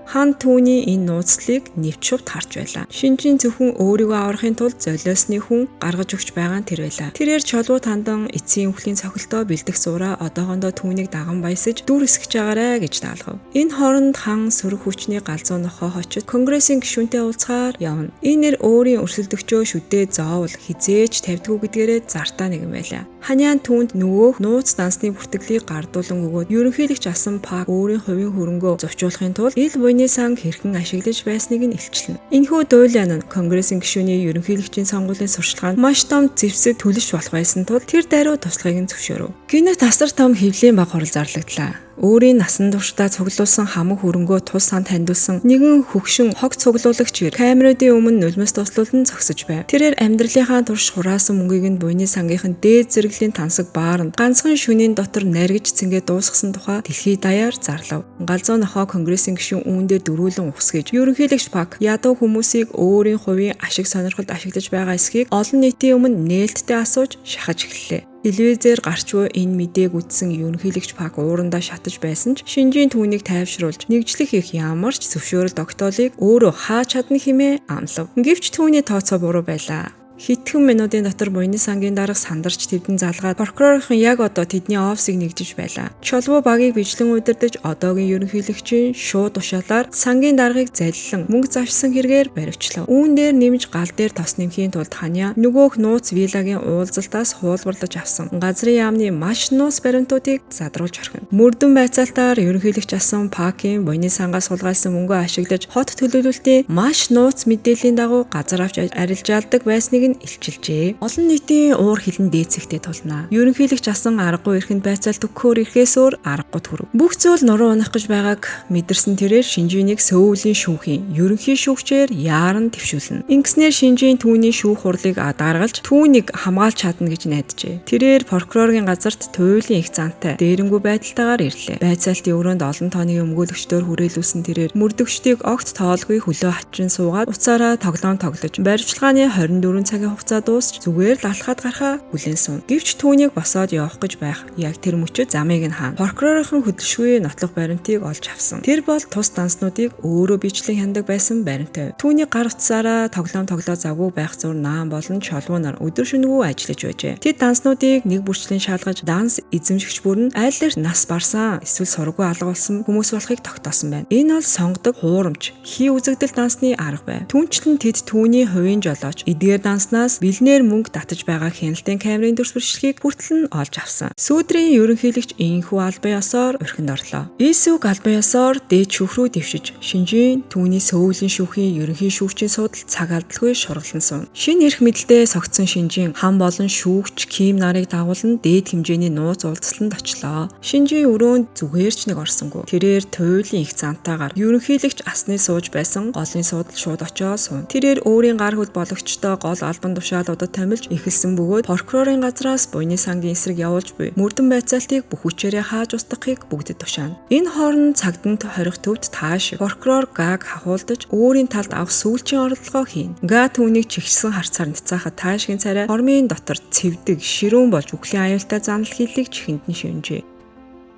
Хан түүний энэ нууцлыг нэвт шувт харж байлаа. Шинжийн зөвхөн өөрийгөө аврахын тулд золиосны хүн гаргаж өгч байгаа нь тэр байлаа. Тэрээр Чолвуу тандан эцсийн үхлийн цохилтоо бэлдэх зураа одоохондоо түүнийг даган баясаж дүр эсгэж байгаарэ гэж даалгав. Энэ хооронд хан сөрөг хүчний галзуу нохой хочид конгрессийн гишүүнтэй уулзахаар явна. Энэ нэр өөрийн өрсөлдөгчөө шүдээ зоовол хизээж тавьдгүй гэдгээрээ зартаа нэгэн байлаа. Ханьян түүнд нөгөөх нууц дансны бүртгэлийг гардуулан өгөөд ерөнхийлөгч асан Пак өөрийн хувийн хөрөнгөө зовчуулахын тулд ил буйны санг хэрхэн ашиглаж байсныг нь илчилнэ. Энэхүү дуйлан нь конгрессийн гишүүний ерөнхийлөгчийн сонгуулийн сурчлаганд маш том зэвсэг төлөж болох байсан тул тэр даруй туслахыг нь зөвшөөрөв. Гинэт асар том хэвлийн баг хурал зарлагдлаа. Өөрийн насан туршдаа цуглуулсан хамаг хөрөнгөө тус сан таньдуулсан нэгэн хөгшин хог цуглуулагч камеруудын өмнө нулимс туслуулан зогсож байв. Тэрээр амьдралынхаа турш хураасан мөнгийг нь буйны сангийнхан дээд зэрэглэлийн тансаг бааранд ганцхан шөнийн дотор наргиж цэнгээ дуусгасан тухай дэлхий даяар зарлав. Галзуу нохоо конгрессийн гишүүн үүндээ дөрүүлэн ухсгийж ерөнхийлөгч Пак ядуу хүмүүсийг өөрийн хувийн ашиг сонирхолд ашиглаж байгаа эсхийг олон нийтийн өмнө нээлттэй асууж шахаж эхэллээ. Телевизээр гарч буй энэ мэдээг үзсэн ерөнхийлөгч Пак уурандаа шатаж байсан ч Шинжийн түүнийг тайвшруулж нэгжлэх их ямар ч зөвшөөрөл тогтоолыг өөрөө хааж чадна хэмээн амлав. Гэвч түүний тооцоо буруу байлаа. Хэдхэн минутын дотор буйны сангийн дарга сандарч тэвдэн залгаад прокурорын яг одоо тэдний офисыг нэгжиж байлаа. Чолвуу багийг бичлэн удирдах одоогийн ерөнхийлөгчийн шууд тушаалаар сангийн даргаыг заллан мөнгө завшсан хэрэгээр баривчлав. Үүн дээр нэмж гал дээр тос нэмхийн тулд Ханья нөгөөх нууц виллагийн уулзалтаас хуулбарлаж авсан газрын яамны маш нууц баримтуудыг задруулж орхино. Мөрдөн байцаалтаар ерөнхийлөгч асан Пакийн буйны сангаас хулгайлсан мөнгөө ашиглаж хот төлөөлөлтийн маш нууц мэдээллийн дагуу газар авч арилжаалдаг байсныг нь илчилжээ. Олон нийтийн уур хилэн дээцэгтэй тулнаа. Ерөнхийлөгч асан аргагүй эрхэнд байцаалт өгөхөөр ирэхээс өөр аргагүй төрөв. Бүх зүйл нуруу унах гэж байгааг мэдэрсэн тэрээр Шинжинийг Сөүлийн шүүхийн ерөнхий шүүгчээр яаран твшүүлнэ. Ингэснээр Шинжийн түүний шүүх хурлыг даргалж түүнийг хамгаалж чадна гэж найджээ. Тэрээр прокурорын газарт туйлын их зантай дээрэнгүй байдалтайгаар ирлээ. Байцаалтын өрөөнд олон тооны өмгөөлөгчдөр хүрээлүүлсэн тэрээр мөрдөгчдийг огт тоолгүй хөлөө хачин суугаад уцаараа тоглоом тоглож баривчилгааны 24 цагийн хугацаа дуусч зүгээр л алхаад гарахаа хүлээн суун. Гэвч түүнийг босоод явах гэж байх яг тэр мөчөд замыг нь хаана. Прокурорын хөдөлшгүй нотлох баримтыг олж авсан. Тэр бол тус данснуудыг өөрөө бичлэн хяндаг байсан баримт. Түүний гар утсаараа тоглоом тоглоо завгүй байх зур наан болон чолвуунаар өдөр шөнөгүй ажиллаж байжээ. Тэд данснуудыг нэг бүрчлэн шалгаж данс эзэмшигч бүр нь аль эр нас барсан эсвэл сургуу алга болсон хүмүүс болохыг тогтоосон байна. Энэ бол сонгодог хуурамч хий үзэгдэл дансны арга байв. Түүнчлэн тэд түүний хувийн жолооч эдгээр данснаас бэлнээр мөнгө татаж байгаа хяналтын камерын дүрс бичлэгийг хүртэл нь олж авсан. Сүүдрийн ерөнхийлөгч энэхүү албан ёсоор орхинд орлоо. Ийсүг албан ёсоор дээд шүүх рүү дэвшиж Шинжийн түүний Сөүлийн шүүхийн ерөнхий шүүгчийн суудал цаг алдалгүй шургалан сууна. Шинэ эрх мэдэлтэй согтсон Шинжийн хан болон шүүгч Ким нарыг дагуулан дээд хэмжээний нууц уулзалтанд очлоо. Шинжийн өрөөнд зүгээр ч нэг орсонгүй. Тэрээр туйлын их зантаагаар ерөнхийлөгч асны сууж байсан голын суудал шууд очоо суун. Тэрээр өөрийн гар хөл бологчтой гол албан тушаалуудад томилж эхэлсэн бөгөөд прокурорын газраас буйны сангийн эсрэг явуулж буй мөрдөн байцаалтыг бүх хүчээрээ хааж устгахыг бүгдэд тушаана. Энэ хооронд цагданд хорих төвд тааш прокурор Гаг хахуулдаж өөрийн талд авах сүүлчийн оролдлогоо хийнэ. Га түүнийг чигшсэн харцаар няцаахад таашгийн царай хормын дотор цэвдэг ширүүн болж үхлийн аюултай занал хийлийг чихэнд нь шивнэжээ.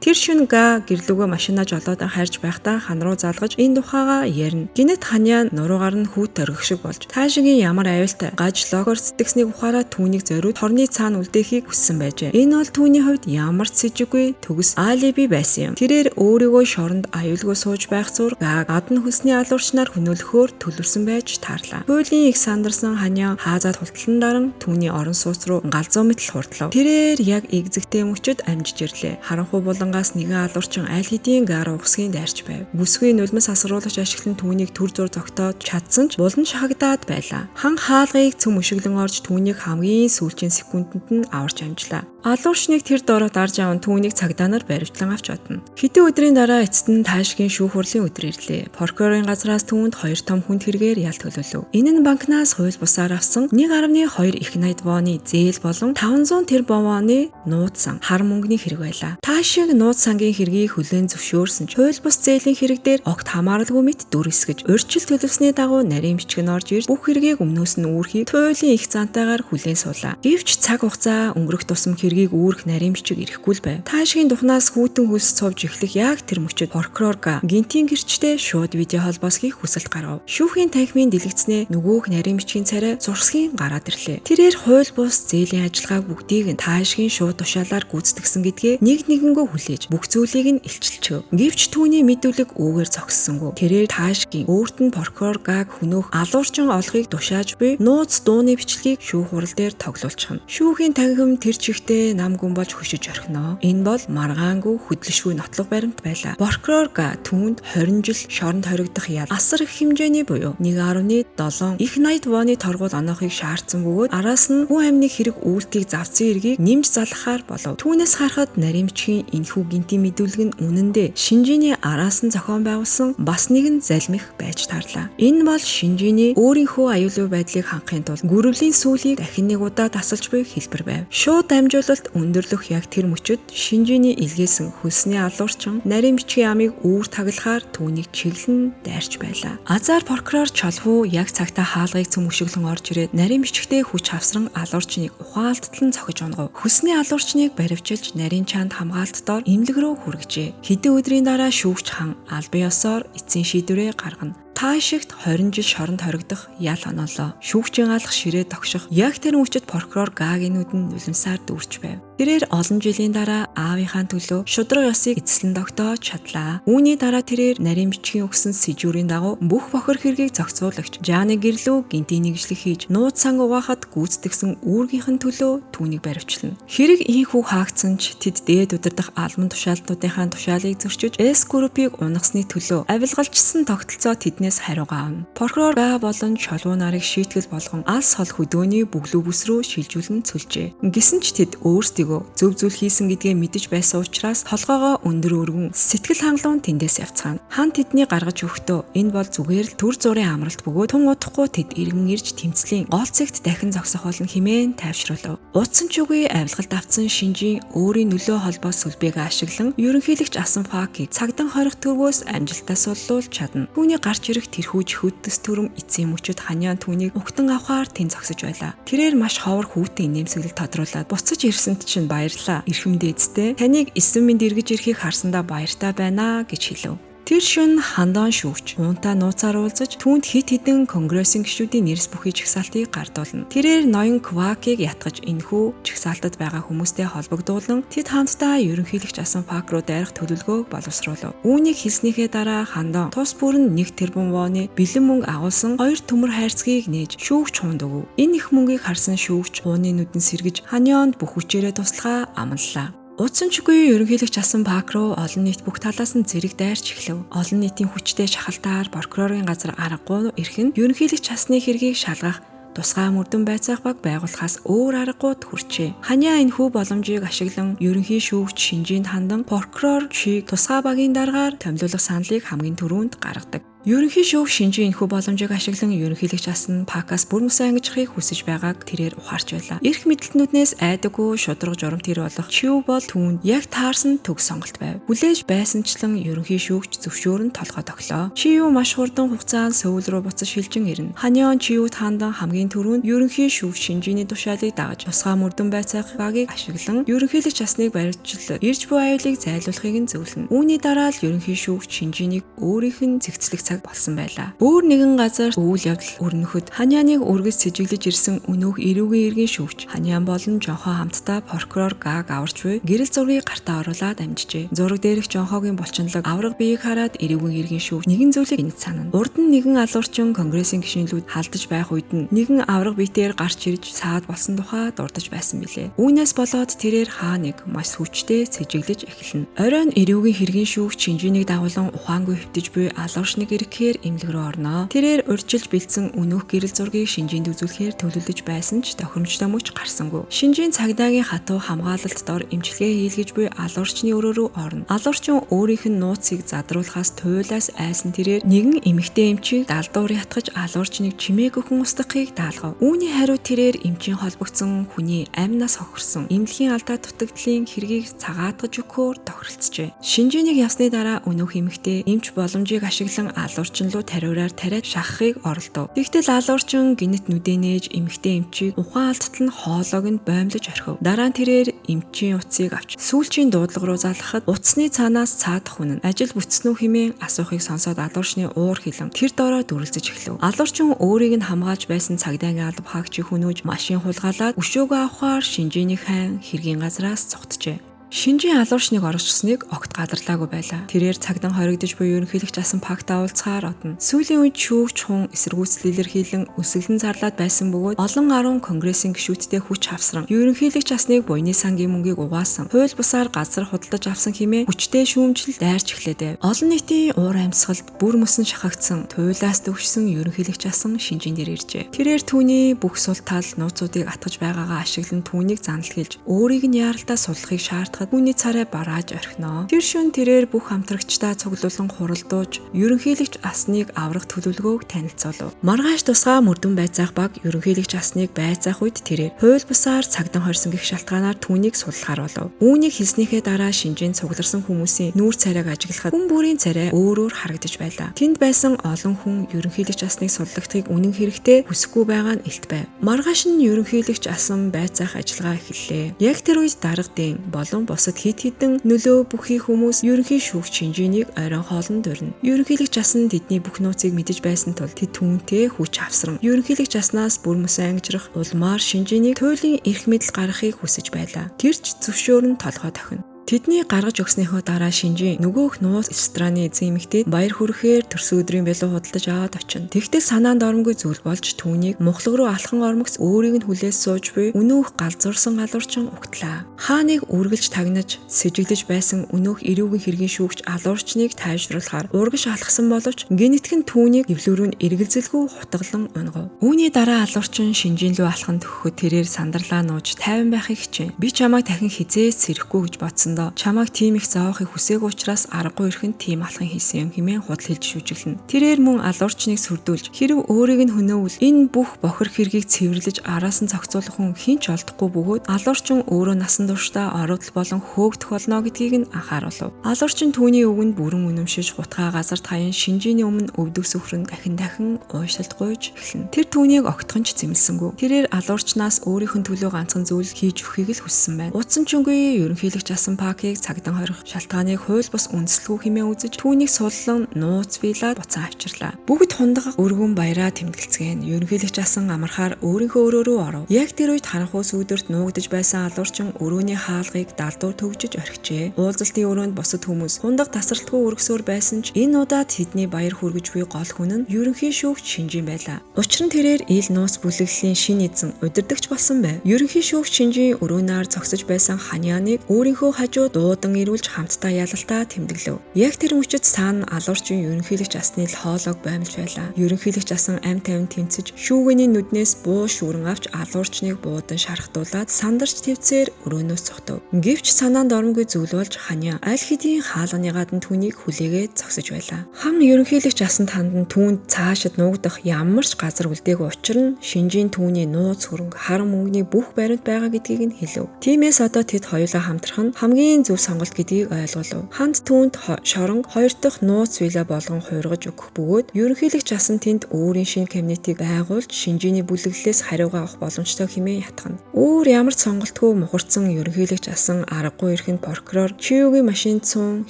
Тэр шөнө Га гэрлүүгөө машинаа жолоодан хайрж байхдаа хан руу залгаж энэ тухайгаа ярина. Гинэт Ханьян нуруугаар нь хүүт оргих шиг болж Таашигийн ямар аюултай гаж логоор сэтгэснийг ухаараа түүнийг зориуд хорны цаана үлдээхийг хүссэн байжээ. Энэ бол түүний хувьд ямар ч сэжиггүй төгс алиби байсан юм. Тэрээр өөрийгөө шоронд аюулгүй сууж байх зур Га гадна хөлсний алуурчнаар хөнөөлөхөөр төлөвлөсөн байж таарлаа. Хуулийн их сандарсан Ханьян хаазаад хултлан даран түүний орон сууц руу галзуу мэтэл хурдлав. Тэрээр яг эгзэгтэй мөчөд амжиж ирлээ. Харанхуй булангаас нэгэн алуурчин аль хэдийн Га руу ухсгийн дайрч байв. Бүсгүй нулимс асруулагч ашиглан түүнийг төр зур зогтоод чадсан ч булан шахагдаад байлаа. Хан хаалгыг цөм өшиглөн орж түүнийг хамгийн сүүлчийн секундэд нь аварч амжлаа. Алуурчныг тэр доороо дарж аван түүнийг цагдаа нар баривчлан авч одно. Хэдэн өдрийн дараа эцэст нь Таашигийн шүүх хурлын өдөр ирлээ. Прокурорын газраас түүнд 2 том хүнд хэрэгээр ял төлөөлөв. Энэ нь банкнаас хууль бусаар авсан 1.2 их 80 воны зээл болон 500 тэрбум воны нууц сан хар мөнгөний хэрэг байлаа. Таашиг нууц сангийн хэргийг хүлээн зөвшөөрсөн ч хууль бус зээлийн хэрэг дээр огт хамааралгүй мэт дүр эсгэж урьдчил төлөвсний дагуу нарийн бичиг нь орж ирж бүх хэргийг өмнөөс нь үүрхийг туйлын их зантайгаар хүлээн суулаа. Гэвч цаг хугацаа өнгөрөх тусам хэргийг үүрэх нарийн бичиг ирэхгүй л байв. Таашигийн духнаас хүүтэн хөлс цовж эхлэх яг тэр мөчөд прокурор Га гинтийн гэрчтэй шууд видео холбоос хийх хүсэлт гаргав. Шүүхийн танхимын дэлгэцнээ нөгөөх нарийн бичгийн царай зурсгийн гараад ирлээ. Тэрээр хууль бус зээлийн ажиллагааг бүгдийг нь Таашигийн шууд тушаалаар гүйцэтгэсэн гэдгээ нэг нэгэнгөө хүлээж бүх зүйлийг нь илчилчв. Гэвч түүний мэдүүлэг үүгээр зогссонгүй. Тэрээр Таашигийн өөрт нь прокурор Гаг хөнөөх алуурчин олохыг тушааж буй нууц дууны бичлэгийг шүүх хурал дээр тоглуулчихна. Шүүхийн танхим тэр чигтээ нам гүн болж хөшиж орхино. Энэ бол маргаангүй хөдлөшгүй нотлох баримт байлаа. Прокурор Га түүнд 20 жил шоронд хоригдох ял асар их хэмжээний буюу 1.7 их 80 воны торгуул оноохыг шаардсан бөгөөд араас нь хүн амны хэрэг үйлдэлийг завцсан эргийг нэмж залгахаар болов. Түүнээс харахад нарийн бичгийн энэхүү гинтийн мэдүүлэг нь үнэндээ Шинжиний араас нь зохион байгуулсан бас нэгэн залмих байж таарлаа. Энэ бол Шинжиний өөрийнхөө аюулгүй байдлыг хангахын тулд гүрвлийн сүүлийг дахин нэг удаа тасалж буй хэлбэр байв. Шууд дамжуулалт өндөрлөх яг тэр мөчөд Шинжиний илгээсэн хөлсний алуурчин нарийн бичгийн амыг үүр таглахаар түүнийг чиглэн дайрч байлаа. Азар прокурор Чолвуу яг цагтаа хаалгыг цөм өшиглөн орж ирээд нарийн бичгтээ хүч хавсран алуурчныг ухаалттан цохиж унгав. Хөлсний алуурчныг баривчилж нарийн чанд хамгаалт дор эмнэлэг рүү хүргэжээ. Хэдэн өдрийн дараа шүүгч хан албан ёсоор эцсийн шийдвэрээ гаргана. Таашигт 20 жил шоронд хоригдох ял оноолоо. Шүүгчийн алах ширээ тогших яг тэр мөчөд прокурор Гагийн нүдэнд нулимсаар дүүрч байв. Тэрээр олон жилийн дараа аавынхаа төлөө шудраг ёсыг эзэслэн тогтоож чадлаа. Үүний дараа тэрээр нарийн бичгийн өгсөн сэжүүрийн дагуу бүх бохир хэргийг зохицуулагч Жаны гэрлүү гинтийн нэгжлэг хийж нууц сан угаахад гүйцэтгэсэн үүргийнх нь төлөө түүнийг баривчлана. Хэрэг ийхүү хаагдсан ч тэд дээд удирдах албан тушаалтнуудынхаа тушаалыг зөрчиж S группийг унгасны төлөө авилгалжсан тогтолцоо тэднээс хариугаа авна. Прокурор Га болон Чолвуу нарыг шийтгэл болгон алс хол хөдөөний бүглүү бүс рүү шилжүүлэн цөлжээ. Гэсэн ч тэд өөрсдийгөө зөв зүйл хийсэн гэдгээ мэдэж байсан учраас толгоогоо өндөр өргөн сэтгэл хангалуун тэндээс явцгаана. Хан тэдний гаргаж өгөхдөө энэ бол зүгээр л төр зурын амралт бөгөөд тун удахгүй тэд эргэн ирж тэмцлийн гол цэгт дахин зогсох болно хэмээн тайвшруулав. Утсан ч үгүй авилгалд автсан Шинжийн өөрийн нөлөө холбоос сүлбээг ашиглан ерөнхийлөгч Асан Факийг цагдан хорих төвөөс амжилттай суллуулж чадна. Түүний гарч ирэх тэрхүү жихүүдэс төрөм эцсийн мөчөд Ханьян түүнийг угтан авахаар тэн зогсож байлаа. Тэрээр маш ховор хүүтэн инээмсэглэл тодруулаад буцаж ирсэнд чинь баярлалаа. Эрхэм дээдстэй таныг эсэн минь эргэж ирэхийг харсандаа баяртай байна гэж хэлв. Тэр шөнө хандон шүүгч уунтаа нууцаар уулзаж түүнд хит хитэн конгрессийн гишүүдийн нэрс бүхий жагсаалтыг гардуулна. Тэрээр ноён Квакийг ятгаж энэхүү жагсаалтад байгаа хүмүүстэй холбогдуулан тэд хамтдаа ерөнхийлөгч Асан Фак руу дайрах төлөвлөгөөг боловсруулав. Үүнийг хэлснийхээ дараа хандон тус бүр нь 1 тэрбум воны бэлэн мөнгө агуулсан 2 төмөр хайрцгийг нээж шүүгч хуунд өгөв. Энэ их мөнгийг харсан шүүгч хууны нүдэн сэргэж Ханьонд бүх хүчээрээ туслахаа амлалаа. Утсан ч үгүй ерөнхийлөгч Асан Пак руу олон нийт бүх талаас нь зэрэг дайрч эхлэв. Олон нийтийн хүчтэй шахалтаар прокурорын газар аргагүй эрх нь ерөнхийлөгч Асны хэргийг шалгах тусгай мөрдөн байцаах баг байгуулахаас өөр аргагүй хүрчээ. Ханьяа энэхүү боломжийг ашиглан ерөнхий шүүгч Шинжинд хандан прокурор Чиг тусгай багийн даргаар томилуулах саналыг хамгийн түрүүнд гаргадаг. Ерөнхий шүүх шинжийн энэхүү боломжийг ашиглан ерөнхийлөгч асан Пакаас бүр мөсөн ангижихыг хүсэж байгааг тэрээр ухаарч байлаа. Эрх мэдэлтнүүднээс айдаггүй шударга журамт хэр болох Чиу бол түүнд яг таарсан төг сонголт байв. Хүлээж байсанчлан ерөнхий шүүгч зөвшөөрөн толгой тохилоо. Чиу маш хурдан хугацаанд Сөүл рүү буцаж шилжин ирнэ. Ханьян Чиуд хандан хамгийн түрүүнд ерөнхий шүүгч шинжийний тушаалыг дагаж тусгай мөрдөн байцаах багийг ашиглан ерөнхийлөгч асныг баривчлал ирж буй аюулыг зайлуулахыг нь зөвлөнө. Үүний дараа л ерөнхий шүүгч шинжийнийг өөрийнх нь зэгцлэх цаг болсон байлаа. Өөр нэгэн газар үйл явдал өрнөхөд Ханьяныг үргэлж сэжиглэж ирсэн өнөөх эрүүгийн иргэн шүүгч Ханьян болон Жонхоо хамтдаа прокурор Гаг аварч буй гэрэл зургийг гартаа оруулаад амжижээ. Зураг дээрх Жонхоогийн булчинлаг авраг биеийг хараад эрүүгийн иргэн шүүгч нэгэн зүйлийг энэт санана. Урд нь нэгэн алуурчин конгрессийн гишүүнлүүд халдаж байх үед нь нэгэн авраг биетээр гарч ирж саад болсон тухай дурдж байсан билээ. Үүнээс болоод тэрээр хааныг маш хүчтэй сэжиглэж эхэлнэ. Оройн эрүүгийн хэргийн шүүгч шинжийнийг дагуулan ухаангүй хэвтэж буй алуурчныг ирэхээр эмнэлэг рүү орно. Тэрээр урьдчилж бэлдсэн өнөөх гэрэл зургийг шинжинд үзүүлэхээр төлөвлөж байсан ч тохиромжтой мөч гарсангүй. Шинжийн цагдаагийн хатуу хамгаалалт дор эмчилгээ хийлгэж буй алуурчны өрөө рүү орно. Алуурчин өөрийнх нь нууцыг задруулахаас туйлаас айсан тэрээр нэгэн эмэгтэй эмчийг далдуур ятгаж алуурчныг чимээгүй хүн устгахыг даалгав. Үүний хариу тэрээр эмчийн холбогдсон хүний амнаас хохирсон эмнэлгийн алдаа дутагдлын хэргийг цагаатгаж өгөхөөр тохиролцжээ. Шинжийнийг явсны дараа өнөөх эмэгтэй эмч боломжийг ашиглан алуурчин руу тариураар тариад шахахыг оролдов. Тэгтэл алуурчин гинэт нүдэ нээж эмэгтэй эмчийг ухаан алдтал нь хоолойг нь боомлож орхив. Дараа нь тэрээр эмчийн утсыг авч сүүлчийн дуудлага руу залгахад утасны цаанаас цаадах хүн нь ажил бүтсэн үү хэмээн асуухыг сонсоод алуурчны уур хилэн тэр доороо дүрлзэж эхлэв. Алуурчин өөрийг нь хамгаалж байсан цагдаагийн алба хаагчийг хөнөөж машин хулгайлаад өшөөгөө авахаар шинжийний хайн хэргийн газраас зугтжээ. Шинжийн алуурчныг оролцсныг огт гадарлаагүй байлаа. Тэрээр цагдан хоригдож буй ерөнхийлөгч асан Пакта уулзахаар одно. Сүүлийн үед шүүгч хүн эсэргүүцэл илэрхийлэн өсөглөн зарлаад байсан бөгөөд олон арван конгрессийн гишүүдтэй хүч хавсран ерөнхийлөгч асныг буйны сангийн мөнгийг угаасан, хууль бусаар газар худалдаж авсан хэмээн хүчтэй шүүмжил дайрч эхлээд байв. Олон нийтийн уур амьсгалд бүр мөсөн шахагдсан, туйлаас төвшсөн ерөнхийлөгч асан шинжийн дээр иржээ. Тэрээр түүний бүх сул тал нууцуудыг атгаж байгаагаа ашиглан түүнийг занал хэлж өөрийг нь яаралтай суллахыг шаардах түүний царай барааж орхино. Тэр шөн тэрээр бүх хамтрагчдаа цуглуулан хуралдууж ерөнхийлөгч асныг аврах төлөвлөгөөг танилцуулав. Маргааш тусгай мөрдөн байцаах баг ерөнхийлөгч асныг байцаах үед тэрээр хууль бусаар цагдан хорьсон гэх шалтгаанаар түүнийг суллахаар болов. Үүнийг хэлснийхээ дараа шинжийн цугларсан хүмүүсийн нүүр царайг ажиглахад хүн бүрийн царай өөр өөр харагдаж байлаа. Тэнд байсан олон хүн ерөнхийлөгч асныг суллагдахыг үнэн хэрэгтээ хүсэхгүй байгаа нь илт байв. Маргааш нь ерөнхийлөгч асан байцаах ажиллагаа эхэллээ. Яг тэр үед дарга дээн болон бусад хэд хэдэн нөлөө бүхий хүмүүс ерөнхий шүүгч шинжийнийг оройн хоолнд урина. Ерөнхийлөгч асан тэдний бүх нууцыг мэдэж байсан тул тэд түүнтэй хүч авсран ерөнхийлөгч аснаас бүр мөсөн ангижрах улмаар шинжийнийг туйлын эрх мэдэл гаргахыг хүсэж байлаа. Тэр ч зөвшөөрөн толгой тохино. Тэдний гаргаж өгснийхөө дараа шинжийн нөгөөх нууц рестораны эзэн эмэгтэйд баяр хүргэхээр төрсөн өдрийн бэлэн худалдаж аваад очино. Тэгтэл санаанд оромгүй зүйл болж түүнийг мухлаг руу алхан ормогц өөрийг нь хүлээж сууж буй өнөөх галзуурсан галуурчин угтлаа. Хааныг үргэлж тагнаж сэжиглэж байсан өнөөх эрүүгийн хэргийн шүүгч алуурчныг тайвшруулахаар урагш алхсан боловч гинэтгэн түүнийг эвлөрөө нь эргэлзэлгүй хутгалан унгав. Үүний дараа алуурчин шинжийн лүү алхан төгөхөд тэрээр сандарлаа нууж тайван байхыг хичээн. Би чамайг дахин хизээ сэрэхгүй гэж бодсондоо чамайг тийм их зовоохыг хүсээгүй учраас аргагүй эрхэн тийм алхан хийсэн юм хэмээн худал хэлж шүжиглэнэ. Тэрээр мөн алуурчныг сүрдүүлж хэрв өөрийг нь хөнөөвөл энэ бүх бохир хэргийг цэвэрлэж араас нь зохицуулах хүн хэн ч олдохгүй бөгөөд алуурчин өөрөө насан туршдаа орогдол болон хөөгдөх болно гэдгийг нь анхааруулв. Алуурчин түүний үгэнд бүрэн үнэмшиж хутгаа газар таян шинжийний өмнө өвдөг сүхрэн дахин дахин уйшилт гуйж эхэлнэ. Тэр түүнийг огтхон ч зэмлсэнгүй. Тэрээр алуурчнаас өөрийнх нь төлөө ганцхан зүйл хийж өгөхийг л хүссэн байна. Утсан ч үгүй ерөнхийлөгч асан Пакийг цагдан хорих шалтгааныг хууль бус үндэслэгүй хэмээн үзэж түүнийг суллан нууц вилаад буцаан авчирлаа. Бүгд хундага өргөн баяраа тэмдэглэцгээн. Ерөнхийлөгч асан амархаар өөрийнхөө өрөө рүү оров. Яг тэр үед харанхуй сүүдэрт нуугдаж байсан алуурчин өрөөний хаалгыг далдуур төгжиж орхижээ. Уулзалтын өрөөнд бусад хүмүүс хундаг тасралтгүй өргөсөөр байсан ч энэ удаад тэдний баяр хүргэж буй гол хүн нь ерөнхий шүүгч шинжин байлаа. Учир нь тэрээр ил нууц бүлэглэлийн шинэ эзэн удирдагч болсон байв. Ерөнхий шүүгч шинжин өрөөнаар зогсож байсан Ханьяныг өөрийнхөө хажуу дуудан ирүүлж хамтдаа ялалтаа тэмдэглэв. Яг тэр мөчид цаана алуурчин ерөнхийлөгч асны хоолойг баймлж байлаа. Ерөнхийлөгч асан ам тавин тэмцэж шүүгэний нүднээс буу шүүрэн авч алуурчныг буудан шархтуулаад сандарч твцээр өрөөнөөс цогтов. Гэвч санаанд оромгүй зүйл болж Ханиа аль хэдийн хаалганы гадна түүнийг хүлээгээд зогсож байлаа. Хан ерөнхийлөгч асанд хандан түүнд цаашид нуугдах ямар ч газар үлдээгүй учир нь шинжийн түүний нууц хөрөнгө харан мөнгөний бүх баримт байгаа гэдгийг нь хэлв. Тиймээс одоо тэд хоёулаа хамтрах нь хамгийн зөв сонголт гэдгийг ойлголов. Ханд түүнд шоронг хоёр дахь нууц вилла болгон хуургаж өгөх бөгөөд ерөнхийлөгч асан тэнд өөрийн шинэ кабинетыг байгуулж шинжээний бүлэглэлээс хариугаа авах боломжтой хэмээн ятгана. Өөр ямар ч сонголтгүй мухарцсан ерөнхийлөгч асан аргагүй эрх нь прокурор Чиугийн машинд суун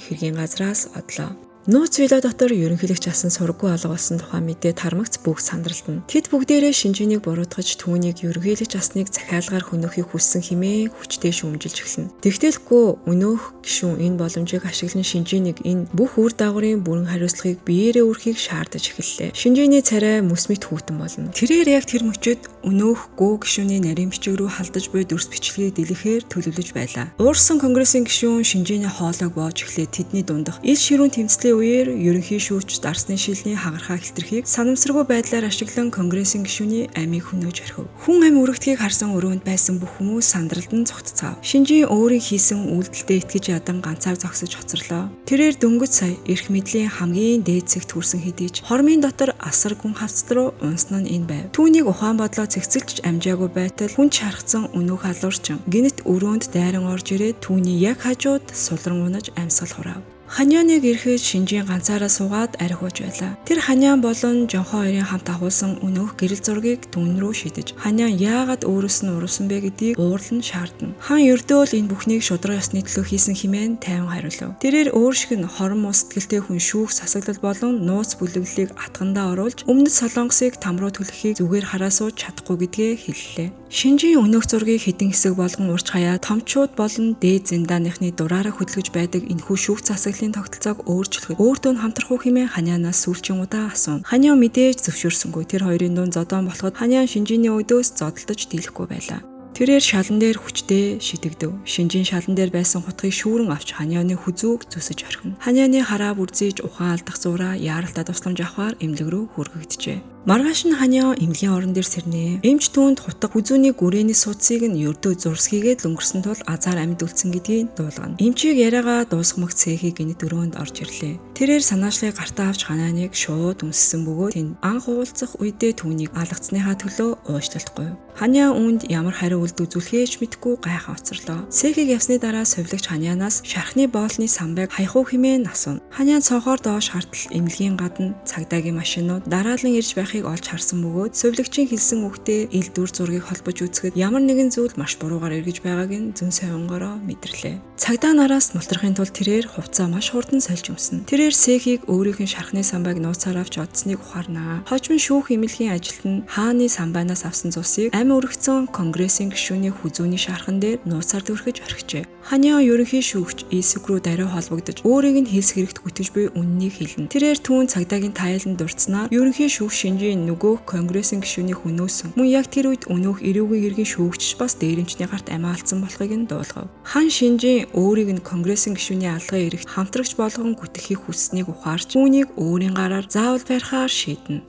хэргийн газраас одлоо. Нууц вилла дотор ерөнхийлөгч асан сургуу алга болсон тухай мэдээ тармагц бүх сандралтна. Тэд бүгдээрээ шинжээнийг буруутгаж түүнийг ерөнхийлөгч асныг захиалгаар хөнөөхийг хүссэн хэмээн хүчтэй шүүмжилж эхэлнэ. Тэгтэлгүй өнөөх гишүүн энэ боломжийг ашиглан шинжээнийг энэ бүх үр дагаврын бүрэн хариуцлагыг биеэрээ өрхийг шаардаж эхэллээ. Шинжээний царай мөс мэт хүйтэн болно. Тэрээр яг тэр мөчид өнөөх гүү гишүүний нарийн бичиг рүү халдаж буй дүрс бичлэгийг дэлгэхээр төлөвлөж байлаа. Уурсан конгрессийн гишүүн шинжээний хоолойг боож эхлээд тэдний дундах ил ширүүн тэмцлийн үеэр ерөнхий шүүгч дарсны шилний хагархаа хилтерхийг санамсаргүй байдлаар ашиглан конгрессийн гишүүний амийг хөнөөж орхив. Хүн ам өргөдгийг харсан өрөөнд байсан бүх хүмүүс сандралдан цогццаав. Шинжийн өөрийн хийсэн үйлдэлдээ итгэж ядан ганцаар зогсож хоцорлоо. Тэрээр дөнгөж сая эрх мэдлийн хамгийн дээд цэгт хүрсэн хэдий ч хормын дотор асар гүн хавцал руу унсан нь энэ байв. Түүнийг ухаан бодлоо цэгцэлж амжаагүй байтал хүн шархсан өнөөх алуурчин гинэт өрөөнд дайран орж ирээд түүний яг хажууд сулран унаж амьсгал хураав. Ханьяныг ирэхэд шинжийн ганцаараа суугаад арх ууж байлаа. Тэр Ханьян болон Жонхоо хоёрын хамт агуулсан өнөөх гэрэл зургийг түүн рүү шидэж Ханьян яагаад өөрөөс нь уруулсан бэ гэдгийг уурлан шаардна. Хан ердөө л энэ бүхнийг шудраг ёсны төлөө хийсэн хэмээн тайван хариулав. Тэрээр өөр шиг нь хорон муу сэтгэлтэй хүн шүүх сасаглал болон нууц бүлэглэлийг атгандаа оруулж өмнөд Солонгосыг там руу түлхэхийг зүгээр хараа сууж чадахгүй гэдгээ хэллээ. Шинжийн өнөөх зургийг хэдэн хэсэг болгон урч хаяа томчууд болон дээд зиндааныхны дураараа хөдөлгөж байдаг энэхүү шүүх засаглалын тогтолцоог өөрчлөхөд өөртөө нь хамтрах уу хэмээн Ханьянаас сүүлчийн удаа асууна. Ханьян мэдээж зөвшөөрсөнгүй. Тэр хоёрын дунд зодоон болоход Ханьян шинжээний өдөөс зодолдож дийлэхгүй байлаа. Тэрээр шалан дээр хүчтэй шидэгдэв. Шинжийн шалан дээр байсан хутгийг шүүрэн авч Ханьяны хүзүүг зүсэж орхино. Ханьяны хараа бүрзийж ухаан алдах зураа яаралтай тусламж авахар эмнэлэг рүү хүргэгджээ. Маргааш нь Ханьян эмнэлгийн орон дээр сэрнэ. Эмч түүнд хутга хүзүүний гүрээний судсыг нь ердөө зурс хийгээд л өнгөрсөн тул азар амьд үлдсэн гэдгийг дуулгана. Эмчийг яриагаа дуусгамагц Сэхи гинэт өрөөнд орж ирлээ. Тэрээр санаачлалыг гартаа авч Ханьяныг шууд үнссэн бөгөөд тэнд анх уулзах үедээ түүнийг алгацсныхаа төлөө уучлалтгүй. Ханьян үүнд ямар хариу үйлдэл үзүүлэхээ ч мэдэхгүй гайхан хоцорлоо. Сэхийг явсны дараа совилогч Ханьянаас шархны боолны самбайг хаях уу хэмээн асууна. Ханьян цонхоор доош хартал эмнэлгийн гадна цагдаагийн машинууд дараалан ирж байхыг олж харсан бөгөөд совилогчийн хэлсэн үгтэй ил дүр зургийг холбож үзэхэд ямар нэгэн зүйл маш буруугаар эргэж байгааг нь зөн совингороо мэдэрлээ. Цагдаа нараас мултрахын тулд тэрээр хувцаа маш хурдан сольж өмснө. Тэрээр Сэхийг өөрийнх нь шархны самбайг нууцаар авч одсныг ухаарнаа. Хожим шүүх эмнэлгийн ажилтан хааны самбайнаас авсан цусыг ам өргөцсөн конгрессийн гишүүний хүзүүний шархан дээр нууцаар түрхэж орхижээ. Ханьян ерөнхий шүүгч Исүк рүү даруй холбогдож өөрийг нь хэлс хэрэгт гүтгэж буй үннийг хэлнэ. Тэрээр түүн цагдаагийн тайланд дурдсанаар ерөнхий шүүх шинжийн нөгөөх конгрессийн гишүүний хөнөөсөн. Мөн яг тэр үед өнөөх эрүүгийн иргэн шүүгч бас дээрэмчний гарт амиа алдсан болохыг нь дуулгав. Хан шинжийн өөрийг нь конгрессийн гишүүний алгын эрэгт хамтрагч болгон гүтгэхийг хүссэнийг ухаарч түүнийг өөрийн гараар заавал барихаар шийднэ.